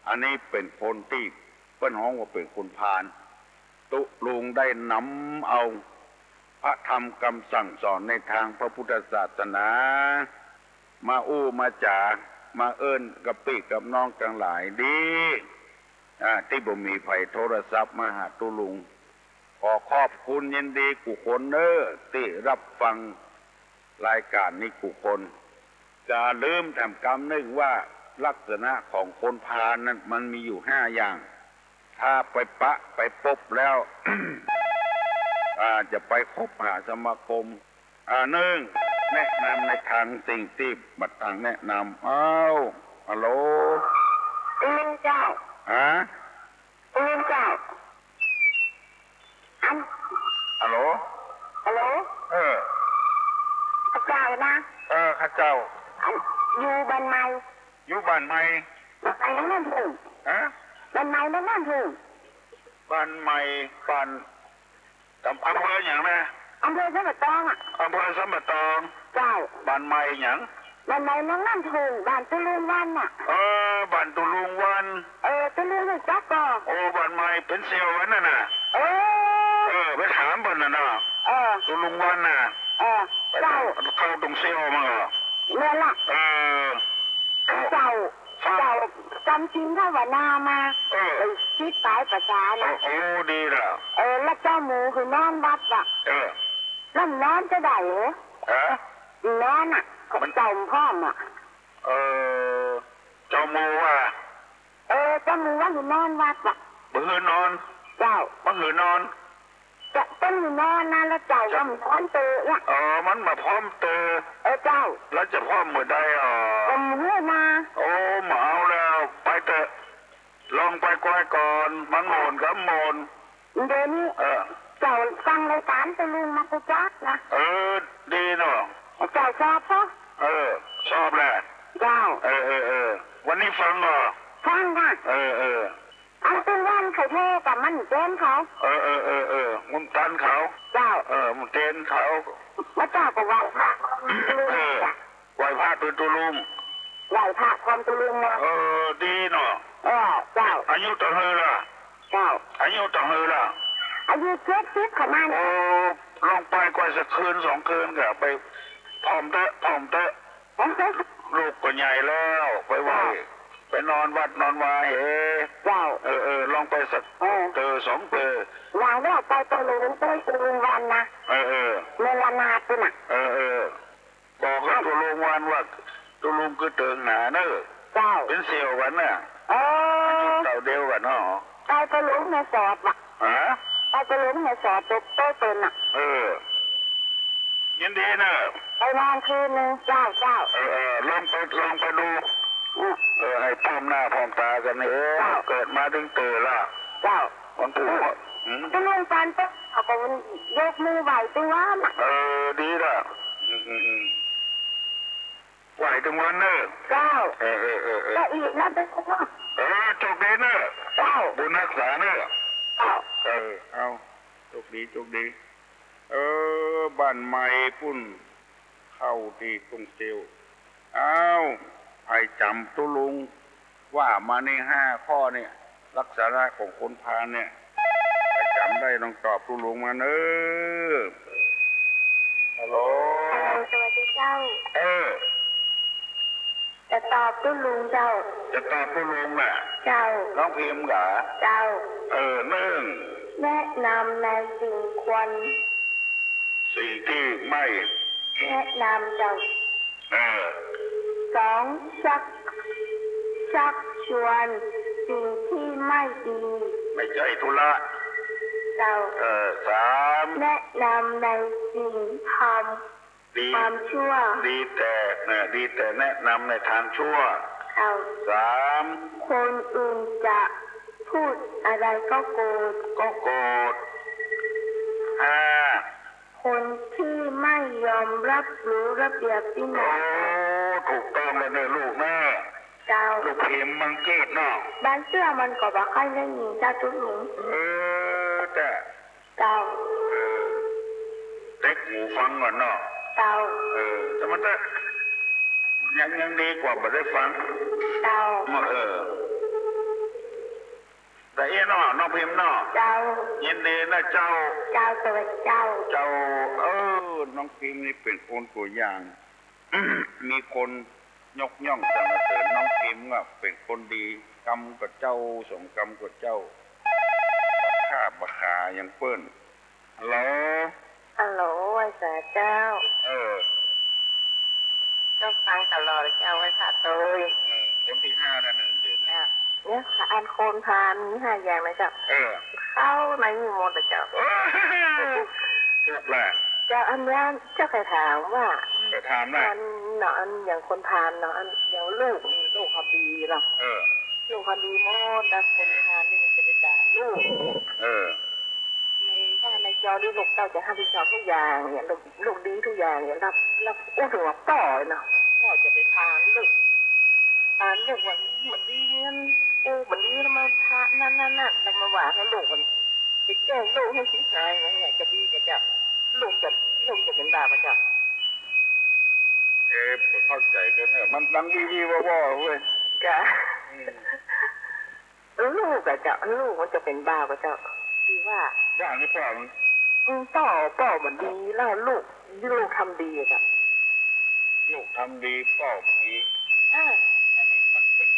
อันนี้เป๋นคนตี้เปิ้นฮ้องว่าเป๋นคนพาล ตุ๊ลุงได้นำเอาพระธรรมกำสั่งสอนในตางพระพุทธศาสนา มาอู้มาจ๋า มาเอิ้นกับปี้กับน้องตังหลายดี อ่า ตี้บ่มีใผโทรศัพท์มาหาตุ๊ลุง ขอขอบคุณยินดีกู้คนเน้อ ตี้ฮับฟังรายก๋านนี้กู้คน จะลืมแถมกำนึ่งว่าลักษณะของคนพาลนั้นมันมีอยู่ห้าอย่าง ถ้าไปปะไปปบแล้ว อ่า จะไปคบหาสมาคม อ่า นึ่ง แนะนำในตางสิ่งตี้บ่ตางแนะนำ อ้าว ฮัลโหล อืม เจ้า ฮะ อืม เจ้า อัน ฮัลโหล ฮัลโหล เออ ข้าเจ้านะ เออ ข้าเจ้า อัน อยู่บ้านใหม่ อยู่บ้านใหม่ บ้านใหม่นครหลวง ฮะ บ้านใหม่นครหลวง บ้านใหม่ บ้าน อำ อำเภอหยังนะ อำเภอสันป่าตองอะ อำเภอสันป่าตอง เจ้า บ้านใหม่หยัง บ้านใหม่นครหลวง บ้านตุ๊ลุงวันน่ะ เออ บ้านตุ๊ลุงวัน เออ ตุ๊ลุงฮู้จักก่อ โอ้ บ้านใหม่เป๋นเสี่ยวกั๋นน่ะนะ เออ เออ ไปถามเปิ้นน่ะนะ เออ ตุ๊ลุงวันน่ะ เออ ไปถาม เจ้า เข้าตรงเสี่ยวมาก่อ แม่นละ เออ เจ้า เจ้าจำศีลภาวนามา เออ เออ สิบป๋ายพรรษานะ โอ้ โอ้ ดีละ เออ แล้วเจ้าหมู่หื้อนอนวัดอะ เออ แล้วนอนจะได้เหรอ ฮะ นอนอะ มัน เจ้าพร้อมอะ เออ เจ้าหมู่ว่า เออ เจ้าหมู่ว่าหื้อนอนวัดอะ บ่หื้อนอน เจ้า บ่หื้อนอน จะ เปิ้นหื้อนอนนะ แล้วเจ้าก็บ่พร้อมเตออะ อ๋อ มันบ่พร้อมเตอ เออ เจ้า แล้วจะพร้อมเมื่อใดอ่ะ ก็บ่ฮู้นะ โอ้ บ่เอาแล้ว ไปเต๊อะ ลองไปก่อยก่อน มันหม่นก็หม่น เดี๋ยวนี้ เออ เจ้าฟังรายก๋านตุ๊ลุงมากู้จักนะ เออ ดีเนาะ เจ้าชอบปะ เออ ชอบแหละ เจ้า เออ เออ เออ วันนี้ฟังก่อ ฟังค่ะ เออ เออ อันตี้วันเขาโทรกับมันเจนเขา เออ เออ เออ เออ มุนตันเขา เจ้า เออ มุนเจนเขา แล้วเจ้าก็ไหว้พระ เออ ไหว้พระตุ๊ลุง ไหว้พระความตุ๊ลุงนะ เออ ดีเนาะ เออ เจ้า อายุเต้าใดละ เจ้า อายุเต้าใดละ อายุเจ็ดสิบขนาด โอ้ ลองไปก่อยสักคืนสองคืนก็ไป พร้อมเต๊อะ พร้อมเต๊อะ ลูกก็ใหญ่แล้ว ไปไหว้ ไปนอนวัดนอนวาเห เจ้า เออ เออ ลองไปสัก เออ เตอสองเตอ อย่างแรกไปตุ๊ลุง ไปตุ๊ลุงวันนะ เออ เออ เมืองละนาดปุ้นน่ะ เออ เออ บอกกับตุ๊ลุงวันว่า ตุ๊ลุงคือเถิงหนาเน้อ เจ้า เป๋นเสี่ยวกั๋นน่ะ เออ อายุเต้าเดียวกั๋นเนาะ ไปตุ๊ลุงแม่สอดว่ะ ฮะ ไปตุ๊ลุงแม่สอด ตุ๊กโตเปิ้นน่ะ เออ ยินดีเน้อ ไปนอนคืนนึ่ง เจ้า เจ้า เออ เออ ลองไป ลองไปดู อืม เออ หื้อพร้อมหน้าพร้อมต๋ากั๋นนี่ เออ เจ้า เกิดมาเถิงเต๋อละ เจ้า วันพูด อืม ตุ๊ลุงตอนเต๊อะ เขาก็ยกมือไหว้ตุ๊ลุงวันน่ะ เออ ดีละ อืม อืม อืม ไหว้ตุ๊ลุงวันเน้อ เจ้า เออ เออ เออ เออ ก็อีกนะ เจ้า เออ โชคดีเน้อ เจ้า บุญฮักษาเน้อ เจ้า เออ เอา โชคดี โชคดี เออ บ้านใหม่ปุ้น เข้าตี้ตรงเสี่ยว อ้าว ใผจ๋ำตุ๊ลุงว่ามาในห้าข้อเนี่ย ลักษณะของคนพาลเนี่ย ใผจ๋ำได้ลองตอบตุ๊ลุงมาเน้อ ฮัลโหล ฮัลโหล สวัสดีเจ้า เออ จะตอบตุ๊ลุงเจ้า จะตอบตุ๊ลุงน่ะ เจ้า น้องพิมพ์กา เจ้า เออ นึ่ง แนะนำในสิ่งควร สิ่งที่ไม่ แนะนำเจ้า เออ สอง ชัก ชักชวนสิ่งที่ไม่ดี ไม่ใช่ธุระ เจ้า เออ สาม แนะนำในสิ่งทำ ดี ความชั่ว ดีแต่ เออ ดีแต่แนะนำในทางชั่ว เจ้า สาม คนอื่นจะพูดอะไรก็โกรธ ก็โกรธ ห้า คนที่ไม่ยอมรับรู้ระเบียบวินัย โอ้ ถูกต้องแล้วเนี่ยลูกแม่ เจ้า ลูกพิมพ์บังเกิดเนาะ บางเตื้อมันก็บ่ค่อยได้ยินเจ้าตุ๊ลุง เออ แต่ เจ้า เออ เต็กหูฟังก่อนเนาะ เจ้า เออ แต่มันก็ยัง ยังดีกว่าบ่ได้ฟัง เจ้า เออ แต่เอี้ยเนาะ น้องพิมพ์เนาะ เจ้า ยินดีนะเจ้า เจ้า สวัสดีเจ้า เจ้า เออ น้องพิมพ์นี่เป๋นคนตั๋วอย่าง มีคนยกย่องสรรเสริญน้องพิมพ์ว่าเป๋นคนดี กำกับเจ้า สองกำกับเจ้า ข้าบ่ขาอย่างเปิ้น ฮัลโหล ฮัลโหล ไหว้สาเจ้า เออ เจ้าฟังตลอดเจ้า ไหว้สาโตย เออ คนตี้ห้าแล้วเนี่ย เดี๋ยวนะ อ่ะ เนี่ยค่ะ อันคนพาลมีห้าอย่างนะเจ้า เออ เข้าในนี้หมดนะเจ้า เออ ถูกแหละ เจ้า อันเนี้ยเจ้าใค่ถามว่า ใค่ถามนะ อันเนาะ อันอย่างคนพาลเนาะ อันอย่างลูก ลูกเขาดีเนาะ เออ ลูกเขาดีหมด แล้วคนพาลนี่มันจะไปด่าลูก เออ ในบ้านในจอนี่ลูกเต้าจะฮับผิดชอบทุกอย่างเนี่ย ลูก ลูกดีทุกอย่างเนี่ย ฮับ ฮับอู้ถึงว่าป้อเนาะ ป้อจะไปพาลลูก พาลลูกว่ามันดีเงิน อู้มันดีแล้วมาพาลนั่นนั่นนั่น แล้วมาว่าหื้อลูกมันไปแจ้งลูกหื้อชิบหายอย่างเงี้ย จะดีกว่าเจ้า ลูกจะ ลูกจะเป๋นบาปกว่าเจ้า เอ๊ะ บ่เข้าใจ๋กั๋นเนี่ย มันดังวีวีวอวอเว้ย จ้ะ อืม ลูกอะเจ้า ลูกมันจะเป๋นบาปอะเจ้า ตี้ว่า ว่าหื้อป้อมัน อืม ป้อ ป้อมันดีแล้วลูก ลูกทำดีอะเจ้า ลูกทำดี ป้อมันดี อ่า อันนี้มันเป๋น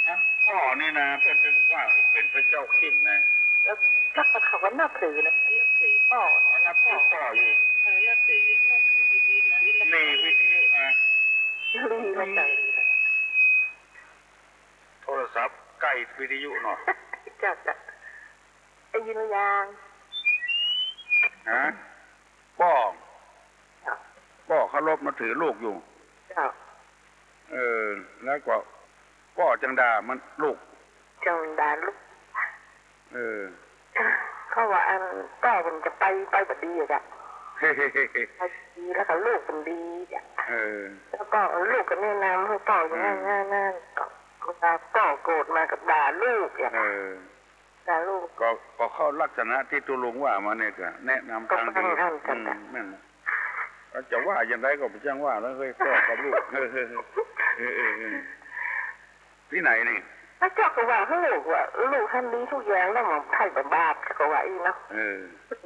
อันป้อนี่นะ เปิ้นว่าเป๋นพระเจ้าขึ้นนะ แล้ว แล้วเขาก็นับถือนะ นับถือป้อนะ นับถือป้ออยู่ เออ นับถือ นับถือดีๆนะ นี่วิทยุนะ ดีนะเจ้า โทรศัพท์ใก้วิทยุเนาะ จ้ะ จ้ะ ได้ยินหรือยัง ฮะ ป้อ จ้ะ ป้อเคารพนับถือลูกอยู่ จ้ะ เออ แล้วก็ป้อจั่งด่ามันลูก จั่งด่าลูก เออ เขาว่าอันป้อมันจะไป ไปบ่ดีอะจ้ะ ไปดีแล้วก็ลูกมันดีจ้ะ เออ แล้วก็ลูกก็แนะนำหื้อป้ออย่างนั้น อืม นั่น นั่น ก็เวลาป้อโกรธมาก็ด่าลูกจ้ะ เออ ด่าลูก ก็ ก็เข้าลักษณะตี้ตุ๊ลุงว่ามาเนี่ย ก็แนะนำทางดี ก็ทางนั้น อืม จ้ะ แม่น ก็จะว่าอย่างใดก็บ่จั่งว่าแล้วเฮ้ย ป้อกับลูก เออ เออ เออ เออ ตี้ไหนนี่ พระเจ้าก็ว่าหื้อลูกว่า ลูกทำดีทุกอย่างแล้วมันใค่บ่บาป ก็ว่าอี้เนาะ เออ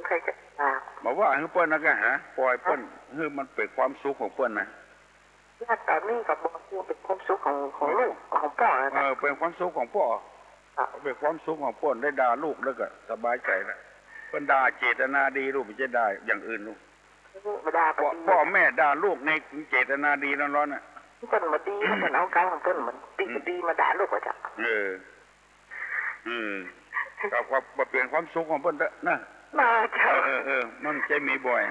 ใค่จะบาป บ่ว่าหื้อเปิ้นนะ ก็หา ปล่อยเปิ้น หื้อมันเป๋นความสุขของเปิ้นนะ ญาติต๋อนนี้ก็บอกว่าเป๋นความสุขของ ของลูก ของป้อนะ เออ เป๋นความสุขของป้อ ครับ เป๋นความสุขของเปิ้น ได้ด่าลูกแล้วก็สบายใจ๋ละ เปิ้นด่าเจตนาดีลูก บ่ใจ้ด่าอย่างอื่นลูก บ่ด่า ป้อ บ่ดี ป้อแม่ด่าลูกในเจตนาดีล้วนๆ น่ะ เปิ้นบ่ดี เปิ้นเอาก๋านของเปิ้น มันดี อืม ดีมาด่าลูกอะจ้ะ เออ อืม ก็ ก็เป๋นความสุขของเปิ้นเต๊อะนะ มาเจ้า เออ เออ เออ มันจะมีบ่อย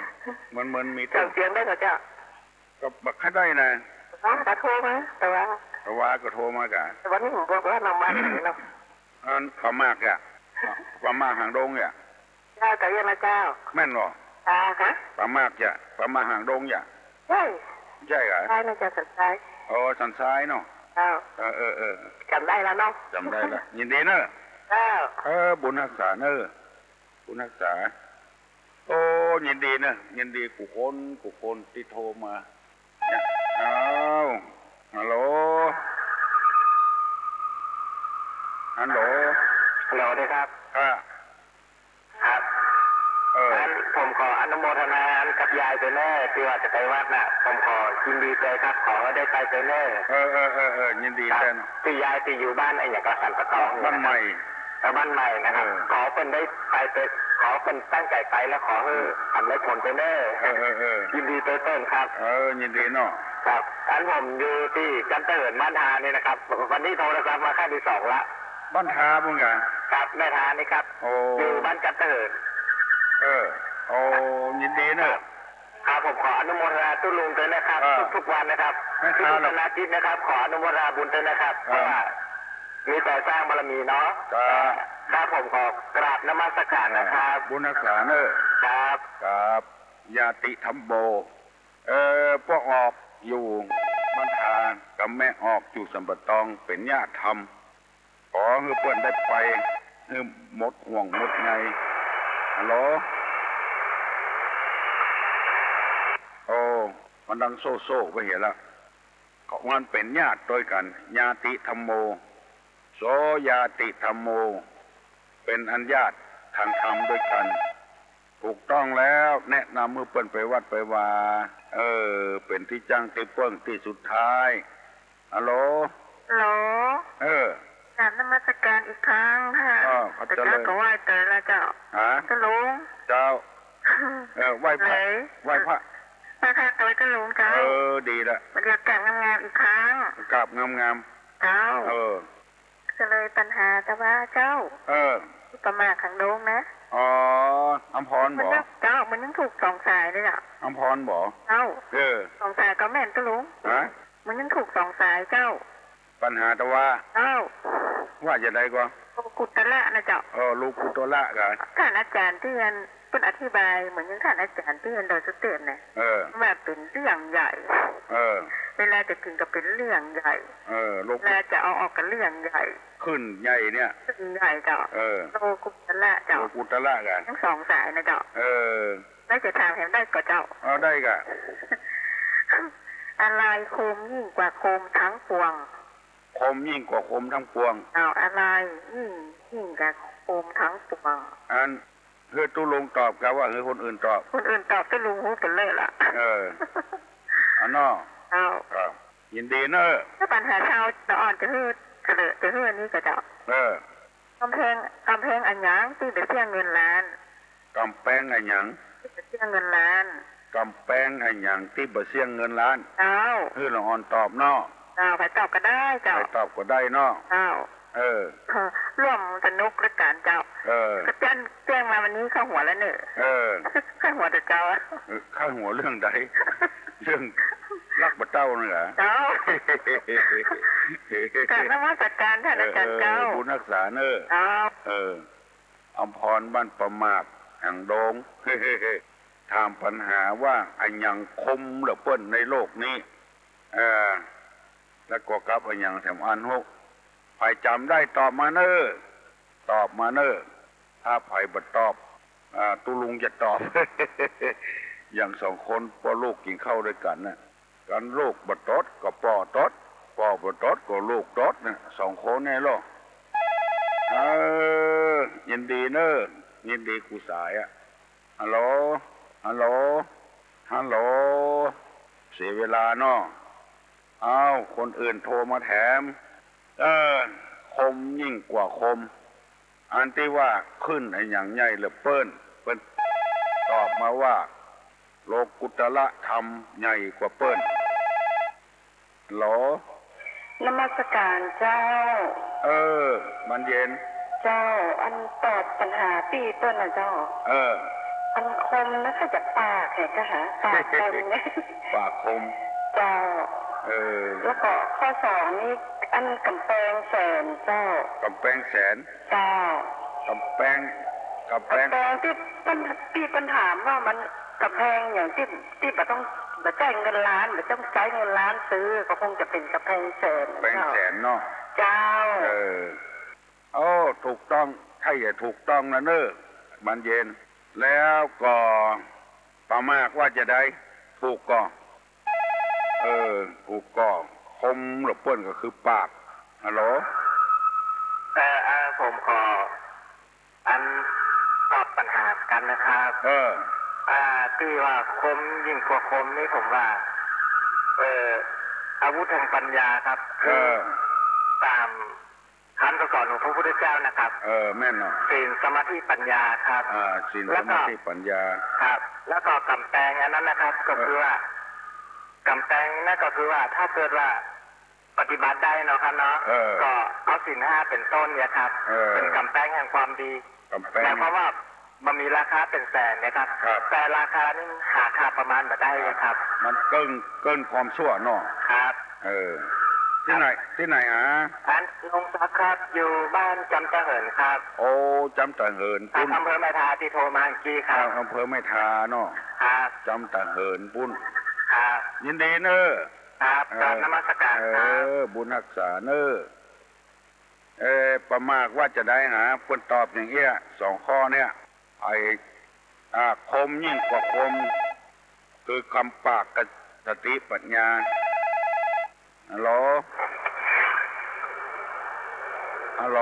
มัน มันมี เจ้า เสียงได้ก็เจ้า ก็บ่ค่อยได้นะ แต่ว่าก็โทรมา แต่ว่า แต่ว่าก็โทรมาก่ะ แต่วันนี้ผมบอกว่าน้องบ้านไหนเนาะ อันป่ามากอ่ะ ป่ามากหางดงอ่ะ เจ้า เจ้าเอี้ยนะเจ้า แม่นบ่ อ่าฮะ ป่ามากจ้ะ ป่ามากหางดงจ้ะ เฮ้ย ใจ้ก่ะ ใจ้นะเจ้า สันทราย อ๋อ สันทรายเนาะ เจ้า เออ เออ เออ จ๋ำได้แล้วเนาะ จ๋ำได้แล้ว ยินดีเนอะ เจ้า เออ บุญฮักษาเนอะ บุญฮักษา โอ้ ยินดีเนอะ ยินดีกู้คน กู้คนตี้โทรมา อ้าว ฮัลโหล ฮัลโหล ฮัลโหล สวัสดีครับ ครับ ครับ เออ อันผมขออนุโมทนากับยายเตอะเน่อ ตี้ว่าจะไปวัดน่ะ ผมขอยินดีเตอะครับ ขอหื้อได้ไปเตอะเน่อ เออ เออ เออ เออ ยินดี ครับ เตอะเนาะ ตี้ยายตี้อยู่บ้านไอ้หยังก็สันป่าตอง บ้านใหม่ แถวบ้านใหม่นะครับ เออ ขอเปิ้นได้ไปเต๊อะ ขอเปิ้นตั้งใจ๋ไป แล้วขอหื้อ อืม สำเร็จผลไปเน้อ เออ เออ เออ ยินดีตวยเปิ้นครับ เออ ยินดีเนาะ ครับ อันผมอยู่ตี้จั๊นตะเหินบ้านทานี่นะครับ วันนี้โทรศัพท์มาครั้งตี้สองละ บ้านทาปุ้นกา ครับ แม่ทานี่ครับ โอ้ อยู่บ้านจั๊นตะเหิน เออ โอ้ ยินดีเนาะ ครับ ครับ ผมขออนุโมทนาตุ๊ลุงตวยนะครับ เออ ทุกๆวันนะครับ แม่ทา ทุกๆวันอาทิตย์นะครับ ขออนุโมทนาบุญตวยนะครับ ครับ เพราะว่ามีแต่สร้างบารมีเนาะ ครับ ครับ ผมขอกราบนมัสการนะครับ เออ บุญฮักษาเน้อ ครับ ครับ ญาติธัมโม เออ ป้อออกอยู่บ้านทา กับแม่ออกอยู่สัมปะตอง เป๋นญาติธรรม ขอหื้อเปิ้นได้ไป หื้อหมดห่วงหมดใย ฮัลโหล โอ้ มันดังโซ่ๆ ไปเหียละ เขา มันเป๋นญาติตวยกั๋น ญาติธัมโม โส ญาติธัมโม เป๋นอันญาติตวยกั๋น ถูกต้องแล้ว แนะนำหื้อเปิ้นไปวัดไปวา เออ เป๋นตี้จั้งตี้เปิ้งตี้สุดท้าย ฮัลโหล ฮัลโหล เออ กราบนมัสการอีกครั้งค่ะ อ้อ ขอบใจ แต่เจ๊าก็ไหว้เต๋อแล้วเจ้า ฮะ ตุ๊ลุง เจ้า เออ ไหว้พระ ไหน ไหว้พระ ไหว้พระเต๋อตุ๊ลุงเจ้า เออ ดีละ บรรยากาศงามๆ อีกครั้ง กราบงามๆ เจ้า เออ ก็เลยปัญหาแต่ว่าเจ้า เออ ประมาทขังดงนะ อ๋อ อำพรบ่ มันยัง เจ้า มันยังถูกสองสายเลยอะ อำพรบ่ เจ้า เออ สองสายก็แม่นตุ๊ลุง ฮะ มันยังถูกสองสายเจ้า ปัญหาแต่ว่า เจ้า ว่าจะใดก็ โลกุตระนะเจ้า เออ โลกุตระกะ ท่านอาจารย์ตี้อัน เปิ้นอธิบายเหมือนอย่างท่านอาจารย์ตี้อันดอยสุเทพเนี่ย เออ ว่าเป๋นเรื่องใหญ่ เออ เวลาจะขึ้นก็เป๋นเรื่องใหญ่ เออ โลกุ เวลาจะเอาออกก็เรื่องใหญ่ ขึ้นใหญ่เนี่ย ขึ้นใหญ่เจ้า เออ โลกุตระเจ้า โลกุตระกะ ทั้งสองสายนะเจ้า เออ แล้วจะถามแหมได้ก่อเจ้า เอาได้กะ อะไรคมยิ่งกว่าคมทั้งปวง คมยิ่งกว่าคมทั้งปวง เจ้า อะไรยิ่ง ยิ่งกว่าคมทั้งปวง อัน หื้อตุ๊ลุงตอบกาว่าหื้อคนอื่นตอบ คนอื่นตอบตุ๊ลุงฮู้ไปเลยละ เออ อันเนาะ เจ้า ครับ ยินดีเน้อ ถ้าปัญหาเจ้าละอ่อนจะหื้อ จะเหลือ จะหื้ออันนี้ก่อเจ้า เออ ก๋ำแปง ก๋ำแปงอะหยังตี้บ่เสี้ยงเงินล้าน ก๋ำแปงอะหยัง ตี้บ่เสี้ยงเงินล้าน ก๋ำแปงอะหยังตี้บ่เสี้ยงเงินล้าน เจ้า หื้อละอ่อนตอบเนาะ เจ้า ใผตอบก็ได้เจ้า ใผตอบก็ได้เนาะ เจ้า เออ เออ ร่วมสนุกละกั๋นเจ้า เออ ก็แจ้ง แจ้งมาวันนี้ข้าหัวแล้วเน่อ เออ ข้าหัวแต่เจ้า เออ ข้าหัวเรื่องใด เรื่องรักบ่าเต้านั่นเหรอ เจ้า กราบนมัสการท่านอาจารย์เจ้า เออ เออ บุญฮักษาเน่อ เจ้า เออ อำพรบ้านประมาทขังดง ถามปัญหาว่าอะหยังคมเหลือเปิ้นในโลกนี้ เออ แล้วก็กับอะหยังแถมอันฮก ใผจ๋ำได้ตอบมาเน่อ ตอบมาเน่อ ถ้าใผบ่ตอบ อ่า ตุ๊ลุงจะตอบ อย่างสองคนป้อลูกกิ๋นข้าวตวยกั๋นน่ะ กั๋นลูกบ่ตดก็ป้อตด ป้อบ่ตดก็ลูกตดน่ะ สองคนเนี่ยลอ เออ ยินดีเน่อ ยินดีกู้สายอะ ฮัลโหล ฮัลโหล ฮัลโหล เสียเวลาเนาะ อ้าว คนอื่นโทรมาแถม เออ คมยิ่งกว่าคม อันตี้ว่าขึ้นอะหยังใหญ่เหลือเปิ้น เปิ้นตอบมาว่า โลกุตระธรรมใหญ่กว่าเปิ้น ฮัลโหล นมัสการเจ้า เออ บานเย็น เจ้า อันตอบปัญหาปี้เปิ้นน่ะเจ้า เออ อันคมนะ ถ้าจะปากเนี่ย จะหาปากคมเนี่ย ปากคม เจ้า เออ แล้วก็ข้อสองนี่ อันก๋ำแปงแสนเจ้า ก๋ำแปงแสน เจ้า ก๋ำแปง ก๋ำแปง ก๋ำแปงตี้เปิ้น ตี้เปิ้นถามว่ามัน ก๋ำแปงอย่างตี้ ตี้บ่ต้อง บ่ใจ๊เงินล้าน บ่ต้องใจ๊เงินล้านซื้อ ก็คงจะเป๋นก๋ำแปงแสน ก๋ำแปงแสนเนาะ เจ้า เออ โอ้ ถูกต้อง ใค่จะถูกต้องนะเน่อ บานเย็น แล้วก็ประมาทว่าจะใด ถูกก่อ เออ ถูกก่อ คมเหลือเปิ้นก็คือปาก ฮัลโหล เอ่อ อ่า ผมขอ อันตอบปัญหากั๋นนะครับ เออ อ่า ตี้ว่าคมยิ่งกว่าคมนี่ผมว่า เอ่อ อาวุธแห่งปัญญาครับ เออ คือตาม คำสั่งสอนของพระพุทธเจ้านะครับ เออ แม่นเนาะ ศีล สมาธิ ปัญญาครับ อ่า ศีล แล้วก็ สมาธิ ปัญญา ครับ แล้วก็ก๋ำแปงอันนั้นนะครับ ก็คือว่า เออ ก๋ำแปงนั่นก็คือว่าถ้าเกิดว่าปฏิบัติได้เนาะครับเนาะ เออ ก็เอาศีลห้าเป๋นต้นเนี่ยครับ เออ เป๋นก๋ำแปงแห่งความดี ก๋ำแปง หมายความว่าบ่มีราคาเป๋นแสนเนี่ยครับ ครับ แต่ราคานี่หาค่าประมาณบ่ได้เลยครับ มันเกิน เกินความชั่วเนาะ ครับ เออ ตี้ไหน ตี้ไหนหา อัน ลุงศักดิ์ครับ อยู่บ้านจำตะเหินครับ โอ้ จำตะเหิน ครับ ปุ้น อำเภอแม่ทาตี้โทรมาเมื่อกี้ครับ อ่า อำเภอแม่ทาเนาะ ครับ จำตะเหินปุ้น ครับ ยินดีเนอะ ครับ เออ กราบนมัสการครับ เออ บุญฮักษาเนอะ เออ ป้ามาดว่าจะใดหา เปิ้นตอบอย่างเอี้ย สองข้อเนี่ย ไอ้ อ่า คมยิ่งกว่าคม คือคำปากกับสติปัญญา ฮัลโหล ฮัลโหล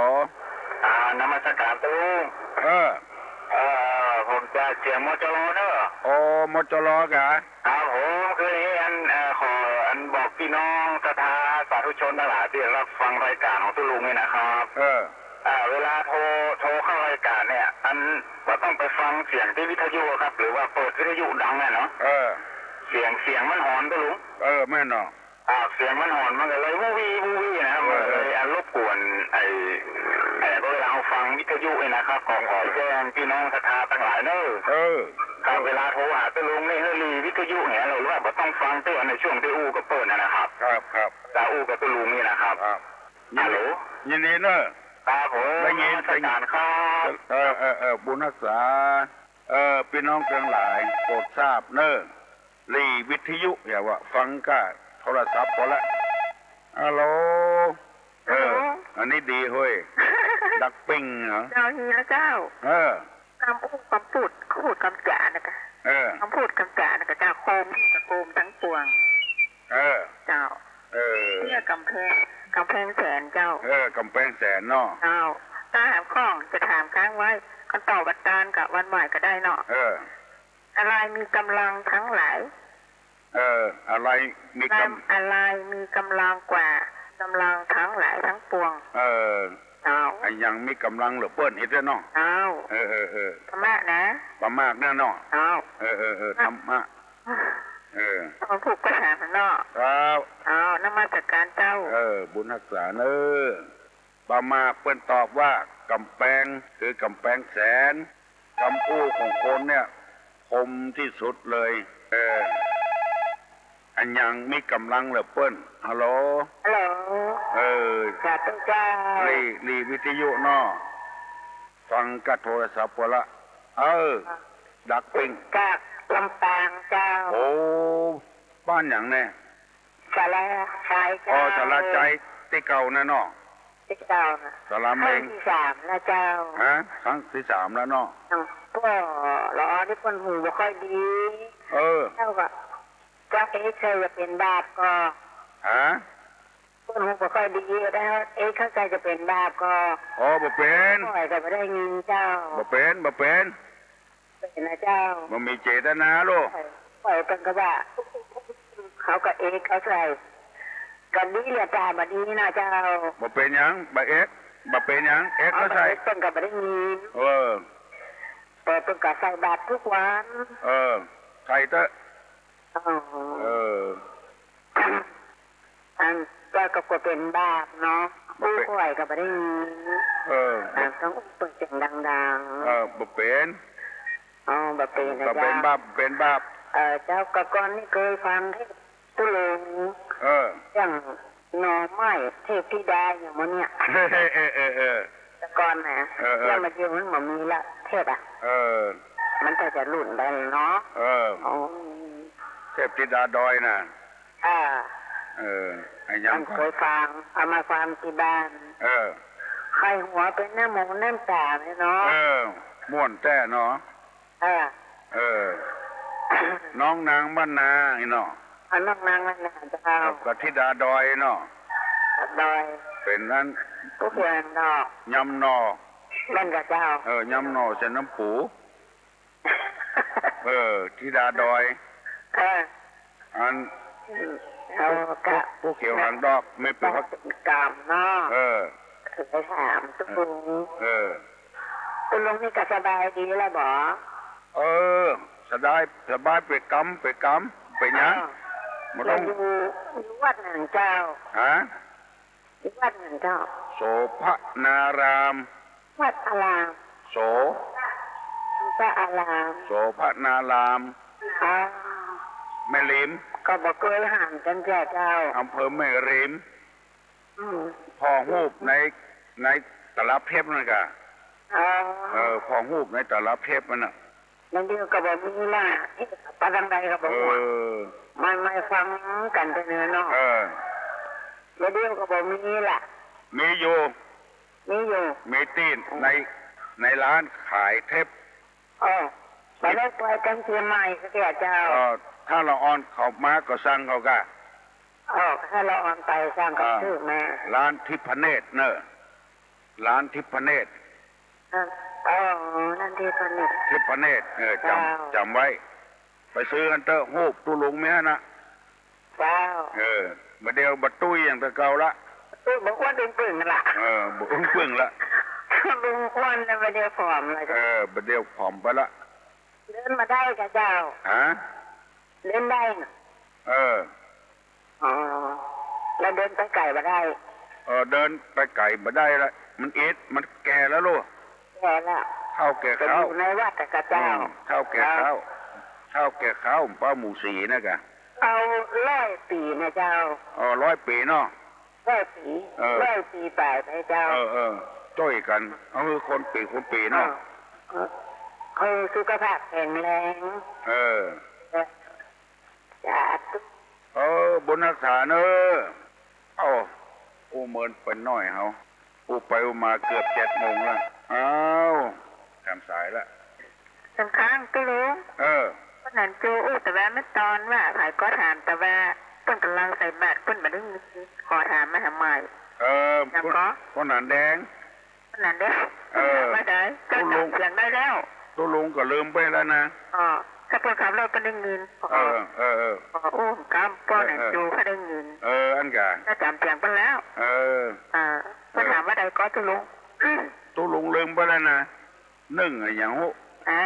อ่า นมัสการลุง เออ เอ่อ ผมจากเสียง มจร เนอะ โอ้ มจร กะ ครับผม คืออย่างนี้ อัน เอ่อ ขอ อัน บอกพี่น้องศรัทธาสาธุชนตังหลายตี้ฮับฟังรายก๋านของตุ๊ลุงนี่นะครับ เออ อ่า เวลาโทร โทรเข้ารายก๋านเนี่ย อัน บ่ต้องไปฟังเสียงตี้วิทยุครับ หรือว่าเปิดวิทยุดังเนี่ยเนาะ เออ เสียง เสียงมันหอนตุ๊ลุง เออ แม่นเนาะ อ่า เสียงมันหอน มันก็เลยวู้วี้ วู้วี้นะครับ เออ มันก็เลย เออ อ่ะ รบกวนไอ้ ไอ้ เวลาเฮาฟังวิทยุนี่นะครับ ก็ขอแจ้งพี่น้องศรัทธาตังหลายเนอะ เออ ครับ เวลาโทรหาตุ๊ลุงนี่ หื้อหลีวิทยุเนี่ย หรือว่าบ่ต้องฟังเตื้อในช่วงตี้อู้กับเปิ้นน่ะนะครับ ครับ ครับ ตาอู้กับตุ๊ลุงนี่นะครับ ครับ ฮัลโหล ยินดีเนอะ ครับผม ได้ยิน นมัสการครับ เออ เออ เออ บุญฮักษา เออ พี่น้องตังหลาย โปรดทราบเนอะ หลีวิทยุ อย่าว่าฟังก้าโทรศัพท์พอละ ฮัลโหล เออ ฮัลโหล อันนี้ดีเฮ้ย ดักปิ้งเหรอ เจ้า ดีแล้วเจ้า เออ กำอู้กำปูด พูดกำจ๋านะกะ เออ กำพูดกำจ๋านะกะเจ้า โคมนี่กะโคมตังปวง เออ เจ้า เออ เนี่ยก๋ำแปง ก๋ำแปงแสนเจ้า เออ ก๋ำแปงแสนเนาะ เจ้า ถ้าหากข้องจะถามค้างไว้ คันตอบบ่ตานกะวันใหม่ก็ได้เนาะ เออ อะไรมีกำลังทั้งหลาย เออ อะไรมีกำ อะไรมีกำลังกว่า กำลังทั้งหลายทั้งปวง เออ เจ้า อะหยังมีก๋ำลังเหลือเปิ้น เฮ็ดได้เนาะ เจ้า เออ เออ เออ ธรรมะนะ ธรรมะเนี่ยเนาะ เจ้า เออ เออ เออ ธรรมะ เออ คำพูดภาษาเนาะ ครับ เจ้า นมัสการเจ้า เออ บุญฮักษาเนอะ ป้ามาดเปิ้นตอบว่า ก๋ำแปง คือก๋ำแปงแสน กำอู้ของคนเนี่ย คมตี้สุดเลย เออ อะหยังมีก๋ำลังเหลือเปิ้น ฮัลโหล ฮัลโหล เออ สาธุเจ้า หลี หลีวิทยุเนาะ ฟังก้าโทรศัพท์พอละ เออ ดักปิ้ง จากลำปางเจ้า โอ้ บ้านหยังแน่ ศาลาชัยเจ้า อ๋อ ศาลาชัยตี้เก่านะเนาะ ตี้เก่านะ ศาลาเมง ครั้งตี้สามนะเจ้า ฮะ ครั้งตี้สามแล้วเนาะ อ้าว ก็รอตี้เปิ้นหูบ่ค่อยดี เออ เจ้าก็ เจ้าเอ๊ะ ใครจะเป๋นบาปก็ ฮะ เปิ้นหูบ่ค่อยดีแล้ว เอ๊ะ เข้าใจ๋จะเป๋นบาปก็ อ๋อ บ่เป๋น ข้อยก็บ่ได้ยินเจ้า บ่เป๋น บ่เป๋น เป๋นนะเจ้า บ่มีเจตนาโลก ข้อยเปิ้นก็ว่า เขาก็เอ๊ะ เข้าใจ๋ ก็ดีแล้วตาบ่ดีนะเจ้า บ่เป๋นหยัง บ่เอ๊ะ บ่เป๋นหยัง เอ๊ะ เข้าใจ๋ เปิ้นก็บ่ได้ยิน เออ แต่เปิ้นก็ใส่บาตรกู้วัน เออ ใส่เต๊อะ อ๋อ เออ อันก็ ก็กลัวเป๋นบาปเนาะ บ่เป๋น ผู้ข้อยก็บ่ได้ยิน เออ อ่า ต้องเปิดเสียงดังๆ เออ บ่เป๋น อ๋อ บ่เป๋นนะ บ่เป๋น เจ้า บาป เป๋นบาป เออ เจ้า ก็ก่อนนี่เกยฟังเทศน์ตุ๊ลุง เออ อย่างหน่อไม้เทพธิดาอย่างหมู่เนี่ย เออ เออ เออ เออ แต่ก่อนนะ เออ เออ แล้วมาเดี๋ยวมันบ่มีละเทศน์อะ เออ มันก็จะหลุดได้เนาะ เออ อ๋อ เทพธิดาดอยน่ะ อ่า เออ อะหยัง มัน ก็ เกยฟัง เอามาฟังตี้บ้าน เออ ใค่หัวเป๋นน้ำหูน้ำต๋าเลยเนาะ เออ ม่วนแต๊เนาะ เออ เออ น้องนางบ้านนานี่เนาะ อ่ะ น้องนางบ้านนาเจ้า กับ กับธิดาดอยเนาะ ดอย เป๋นอัน ผู้เขียนดอก ยำหน่อ แม่นก่ะเจ้า เออ ยำหน่อใส่น้ำปู เออ ธิดาดอย เออ อัน อืม เอากะ ผู้เขียวหางดอก แม่นเป๋นผัก กามเนาะ เออ ไปถามตุ๊ลุง เออ ตุ๊ลุงนี่ก็สบายดีแล้วบ่ เออ สบาย สบายไปกำ ไปกำ ไปหยัง อ้าว บ่ต้อง แล้วอยู่ อยู่วัดหยังเจ้า ฮะ อยู่วัดหยังเจ้า โสภณาราม วัดอาราม โส พระอาราม โสภณาราม อ๋อ แม่ริม ก็บ่เกยหันกั๋นเจ้า อำเภอแม่ริม อืม พ่อฮูปใน ในตลับเทปนั่นกะ อ๋อ เออ พ่อฮูปในตลับเทปนั่นน่ะ แล้วเดี๋ยวก็บ่มีละ ไปตางใดก็บ่ฮู้ เออ ไม่ ไม่ฟังกั๋นไปเนื้อเนาะ เออ แล้วเดี๋ยวก็บ่มีละ มีอยู่ มีอยู่ มีตี้ใน ในร้านขายเทป อ๋อ บ่ได้ไปกั๋นเสียใหม่ก็เสียเจ้า เออ ถ้าละอ่อนเขามาก็สั่งเขากะ อ๋อ ถ้าละอ่อนไปสั่งเขา อ่า ซื้อมา ร้านทิพเนตรเนอะ ร้านทิพเนตร อ่า อ๋อ ร้านทิพเนตร ทิพเนตร เออ จำ เจ้า จำไว้ ไปซื้อหั้นเต๊อะ ฮูปตุ๊ลุงแม่นะ เจ้า เออ บ่าเดี่ยวบ่าตุ้ยอย่างแต่เก่าละ ตุ้ยบ่อ้วนปึ้งๆ ละ เออ บ่อ้วนปึ้งละ บ่อ้วนแล้ว บ่าเดี่ยวผอมละ เออ บ่าเดี่ยวผอมไปละ เดินมาได้กะเจ้า ฮะ เดินได้น่ะ เออ อ๋อ แล้วเดินไปไก๋บ่ได้ เออ เดินไปไก๋บ่ได้ละ มันอิด มันแก่แล้วลูก แก่แล้ว เฒ่าแก่ ก็ เข้า อยู่ในวัดอะกะเจ้า อืม เฒ่าแก่ เจ้า เข้า เฒ่าแก่เข้า ป้าหมู่สีนะกะ เอาร้อยปี๋นะเจ้า อ๋อ ร้อยปี๋เนาะ ร้อยปี๋ เออ ร้อยปี๋ไปไปเจ้า เออ เออ จ้อยกั๋น เอาหื้อคนปี๋ คนปี๋เนาะ เออ เออ สุขภาพแข็งแรง เออ เออ สาธุ เออ บุญฮักษาเนอะ เอ้า อู้เมินไปหน้อยเฮา อู้ไปอู้มาเกือบเจ็ดโมงแล้ว อ้าว แถมสายละ สำคัญตุ๊ลุง เออ วันนั้นจูอู้ตะแวะเมื่อตอนว่า ใผก็ถามตะแวะ เปิ้นก่ำลังใส่บาตร เปิ้นบ่ได้ยิน ขอถามมาแถมใหม่ เออ ยังก็ ป้อหนานแดง ป้อหนานแดง เออ ว่าไง ตุ๊ลุง เจ้าจ๋ำเตียงได้แล้ว ตุ๊ลุงก็ลืมไปแล้วนะ อ๋อ ถ้าเปิ้นขับรถเปิ้นได้ยิน เออ เออ เออ ขออู้กำ ป้อหนานจูก็ได้ยิน เออ อันกะ เจ้าจ๋ำเตียงเปิ้นแล้ว เออ อ่า เปิ้นถามว่าใดก็ตุ๊ลุง ตุ๊ลุงลืมไปแล้วนะ นึ่งอะหยังฮู้ ฮะ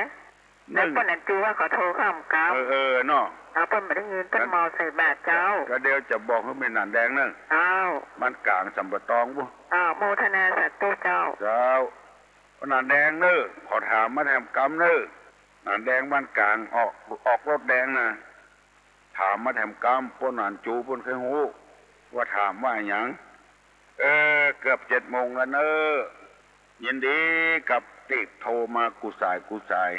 นึ่ง แล้วป้อหนานจูว่าขอโทรเข้าหาเจ้า เออ เออ เนาะ เอาเปิ้นบ่ได้ยิน เปิ้นเมาใส่บาตรเจ้า ก็เดี๋ยวจะบอกหื้อแม่หนานแดงเนอะ เจ้า บ้านก๋างสำปะตองปุ้น อ้าว โมทนาสาธุเจ้า เจ้า ป้อหนานแดงเนอะ ขอถามมาแถมกำเนอะ หนานแดงบ้านก๋าง ออก ออกรถแดงนะ ถามมาแถมกำ ป้อหนานจูเปิ้นใค่ฮู้ ว่าถามว่าหยัง เออ เกือบเจ็ดโมงแล้วเนอะ ยินดีกับตี้โทรมากู้สายกู้สาย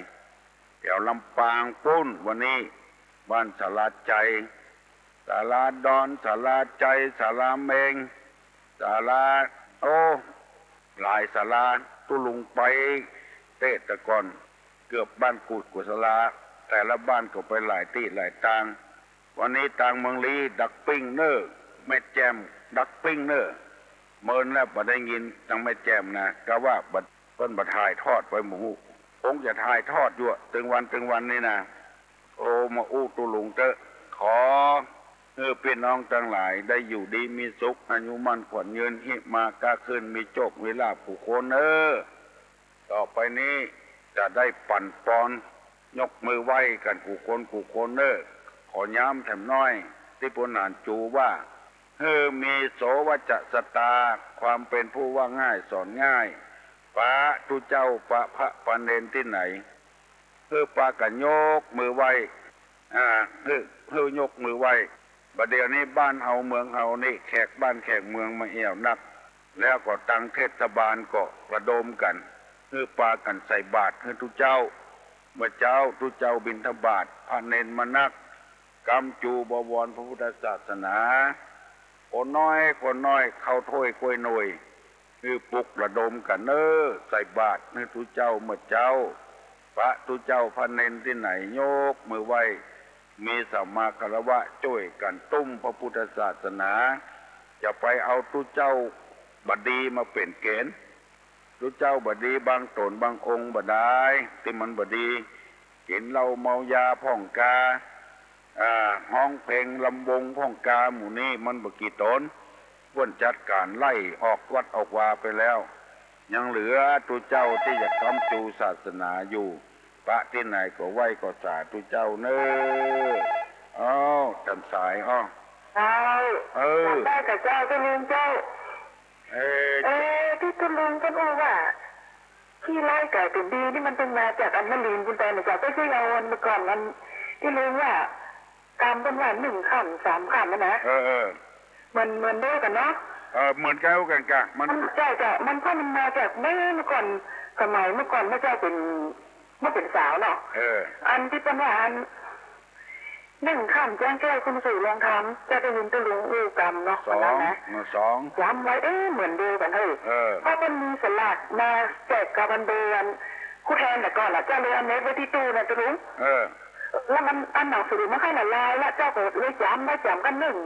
แถวลำปางปุ้น วันนี้ บ้านศาลาไจ ศาลาดอน ศาลาไจ ศาลาเม็ง ศาลา โอ้ หลายศาลา ตุ๊ลุงไปเต๊อะแต่ก่อน เกือบบ้านกุดกุศลา แต่ละบ้านก็ไปหลายตี้หลายตาง วันนี้ตางเมืองลี้ดักปิ้งเน่อ แม่แจ่มดักปิ้งเน่อ เมินแล้วบ่ได้ยินตางแม่แจ่มนะ กะว่าบ่ เปิ้นบ่ถ่ายทอดไปหมู่ฮู้ คงจะถ่ายทอดอยู่อะ ตึงวันตึงวันนี่นะ โอ้ มาอู้ตุ๊ลุงเต๊อะ ขอหื้อปี้น้องตังหลายได้อยู่ดีมีสุข อายุมั่นขวัญยืน ฮิมาก้าขึ้น มีโจคมีลาภกู้คนเน่อ ต่อไปนี้จะได้ปั๋นปอน ยกมือไหว้กั๋นกู้คนกู้คนเน่อ ขอย้ำแถมหน้อย ตี้ป้อหนานจูว่า หื้อมีโสวจัสตา ความเป๋นผู้ว่าง่ายสอนง่าย ปะตุ๊เจ้าปะพระปะเณรตี้ไหน หื้อปากั๋นยกมือไหว้ อ่า หื้อ หื้อยกมือไหว้ บ่าเดี่ยวนี้บ้านเฮาเมืองเฮานี่ แขกบ้านแขกเมืองมาแอ่วนัก แล้วก็ตังเทศบาลก็ระดมกั๋น หื้อปากั๋นใส่บาตรหื้อตุ๊เจ้า เมื่อเจ๊าตุ๊เจ้าบิณฑบาต พระเณรมานัก กำจูบวรพระพุทธศาสนา คนน้อยคนน้อยเข้าถ้วยก้วยหน่วย หื้อปลุกระดมกั๋นเน่อ ใส่บาตรหื้อตุ๊เจ้าเมื่อเจ๊า ปะตุ๊เจ้าพระเณรตี้ไหนยกมือไหว้ มีสัมมาคารวะจ้วยกั๋นตุ้มพระพุทธศาสนา จะไปเอาตุ๊เจ้าบ่ดีมาเป๋นเก๋ณฑ์ ตุ๊เจ้าบ่ดีบางต๋นบางองค์บ่ดาย ตี้มันบ่ดี กิ๋นเหล้าเมายาพ่องกา อ่า ฮ้องเพลงลำวงพ่องกา หมู่นี้มันบ่กี่ต๋น เปิ้นจัดก๋านไล่ออกวัดออกวาไปแล้ว ยังเหลือตุ๊เจ้าตี้จะก๊ำจูศาสนาอยู่ ปะตี้ไหนก็ไหว้ก็สาตุ๊เจ้าเน่อ อ้าว จันสาย อ้าว เจ้า เออ จำได้ก่ะเจ้า ตุ๊ลุงเจ้า เออ เออ ตี้ตุ๊ลุงเปิ้นอู้ว่า ขี้ไร้ก๋ายเป๋นดีนี่มันเปิ้นมาจากอันมะลินปู้นแต๊น่ะเจ้า ก็คือเอาอันเมื่อก่อนมัน ตี้ลุงว่า กำเปิ้นว่านึ่งค่ำสามค่ำนั่นนะ เออ เออ เหมือน เหมือนเดียวกั๋นเนาะ เออ เหมือนเดียวกั๋นก่ะ มัน มัน ใจ้เจ้า มัน เพราะมันมาจากเมื่อ เมื่อก่อน สมัยเมื่อก่อนเมื่อเจ้าเป๋น เมื่อเป๋นสาวเนาะ เออ อันตี้เปิ้นว่าอัน นึ่งค่ำแจ้งแก้วขึ้นสู่โรงธรรม เจ้าได้ยินตุ๊ลุงอู้กำเนาะ สอง วันนั้นนะ เออ สอง จำไว้ เอ๊ะ เหมือนเดียวกั๋นเฮ้ย เออ เพราะเปิ้นมีสลากมาแจกกับอันเบอร์อันผู้แทนแต่ก่อนน่ะ เจ้าเลยเอาเน็ตไว้ตี้ตู้น่ะตุ๊ลุง เออ แล้วมัน อันหนังสือมันค่อยละลายละ เจ้าก็เลยจ๋ำไว้ จ๋ำกั๋นนึ่ง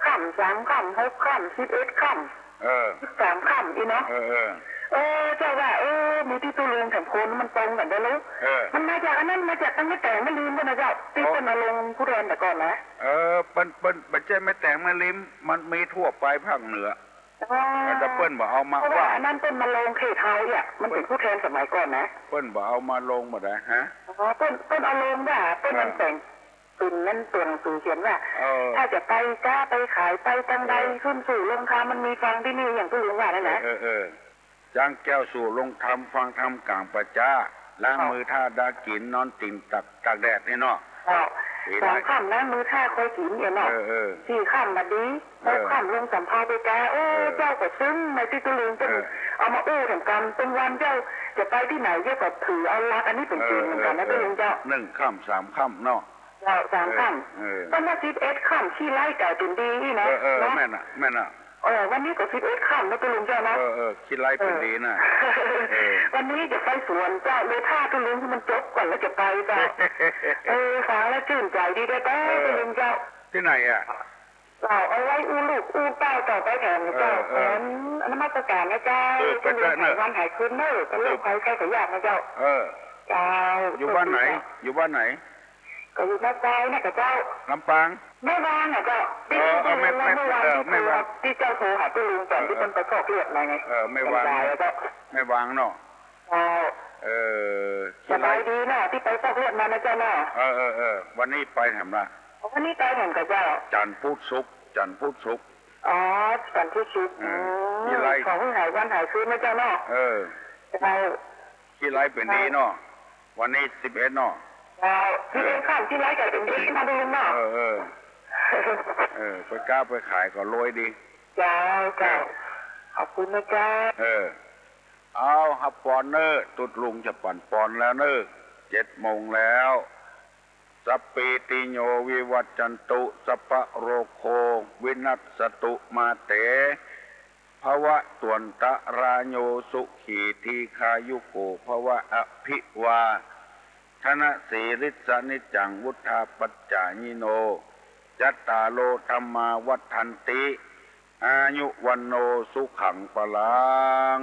ค่ำสามค่ำหกค่ำสิบเอ็ดค่ำ เออ สิบสามค่ำอี้เนาะ เออ เออ เออ เจ้าว่า เออ มีตี้ตุ๊ลุงแถมคนมันตรงกั๋นเด้อลูก เออ มันมาจากอันนั้น มาจากตังแม่แต๋งแม่ริมปู้นน่ะเจ้า ตี้เปิ้นมาลงผู้แทนแต่ก่อนนะ เออ เปิ้น เปิ้น บ่ใจ้แม่แต๋งแม่ริม มันมีทั่วไปภาคเหนือ อ๋อ แต่เปิ้นบ่เอามา เพราะว่า ว่า อันนั้นเปิ้นมาลงเขตเฮาเนี่ย มันเป๋นผู้แทนสมัยก่อนนะ เปิ้นบ่เอามาลงบ่ได้ ฮะ อ๋อ เปิ้น เปิ้นเอาลงว่า เปิ้น เออ มันแต่ง เป๋นนั้นตั๋วหนังสือเขียนว่า เออ ถ้าจะไปก๊าไปขายไปตังใด เออ ขึ้นสู่โรงธรรมมันมีฟังตี้นี่ อย่างตุ๊ลุงว่านั่นนะ เออ เออ เออ แจ้งแก้วสู่โรงธรรม ฟังธรรมก๋างป่าจ๊า ล้างมือท่าดากิ๋น นอนติ่งตัก ตากแดดนี่เนาะ เจ้า เออ สามค่ำล้างมือท่าคอยกิ๋นเนี่ยเนาะ เออ เออ สี่ค่ำมาดี เออ หกค่ำลงสำเภาไปก๊า โอ้ เออ เจ้าก็ซึ่งในตี้ตุ๊ลุงเปิ้น เออ เอามาอู้แถมกำ เปิ้นวันเจ้าจะไปตี้ไหน เจ้าก็ถือเอาหลักอันนี้เป๋น เออ เก๋ณฑ์เหมือนกั๋นนะ เออ ตุ๊ลุงเจ้า นึ่งค่ำสามค่ำเนาะ เจ้า สามค่ำ เออ เออ เปิ้นว่าสิบเอ็ดค่ำขี้ไร้ก๋ายเป๋นดีอี้นะ เออ เออ เนาะ แม่นน่ะ แม่นน่ะ เออ วันนี้ก็สิบเอ็ดค่ำนะตุ๊ลุงเจ้านะ เออ เออ ขี้ไร้เป๋นดีน่ะ เออ เออ วันนี้จะไปสวนเจ้า เลยถ้าตุ๊ลุงให้มันจบก่อนแล้วจะไปเจ้า เออ ฟังแล้วจื้นใจ๋ดีแต๊ๆ เออ ตุ๊ลุงเจ้า ตี้ไหนอะ เจ้า เอาไว้อู้ลูกอู้เต้าต่อไปแถมเจ้า เออ เออ แถมนมัสก๋านนะเจ้า เออ ไปเต๊อะเน่อ ตุ๊ลุงหายวันหายคืนเน่อ เออ เจ้าโรคภัยไข้ก็ยากนะเจ้า เออ เจ้า อยู่บ้านไหน ตุ๊ลุงเจ้า อยู่บ้านไหน ก็อยู่บ้านใต้น่ะกะเจ้า ลำปาง แม่วางน่ะเจ้า เออ เออ แม่ แม่ แม่วาง เออ ตี้ แม่วาง ตี้เจ้าโทรหาตุ๊ลุงต๋อนตี้ เออ เปิ้นไปฟอกเลือดมาไง เออ แม่วาง จำได้เจ้า แม่วางเนาะ เจ้า เออ สบายดีเนาะ ตี้ไปฟอกเลือดมานะเจ้าเนาะ เออ เออ เออ วันนี้ไปแถมละ วันนี้ไปแถมกะเจ้า จันทร์พุธศุกร์ จันทร์พุธศุกร์ อ๋อ จันทร์พุธศุกร์ เออ อืม ขี้ไร้ ขอหื้อหายวันหายคืนนะเจ้าเนาะ เออ เจ้า ขี้ไร้เป๋นดีเนาะ วันนี้สิบเอ็ดเนาะ เจ้า สิบเอ็ดค่ำขี้ไร้ก๋ายเป๋นดีนะตุ๊ลุงเนาะ เออ เออ เออ ไปก๊าไปขายก็รวยดี เจ้า เจ้า เออ ขอบคุณนะเจ้า เออ เอา ฮับปอนเน่อ ตุ๊ลุงจะปั๋นปอนแล้วเน่อ เจ็ดโมงแล้ว สัพพีติโยวิวัชชันตุ สัพพะโรโควินัสสตุมาเต ภวะตวันตะราโย สุขีทีฆายุโกภวะ อภิวาทนสีลิสสะนิจจัง วุฑฒาปัจจายิโน จัตตาโรธัมมาวัฑฒันติ อายุวัณโณสุขังพลัง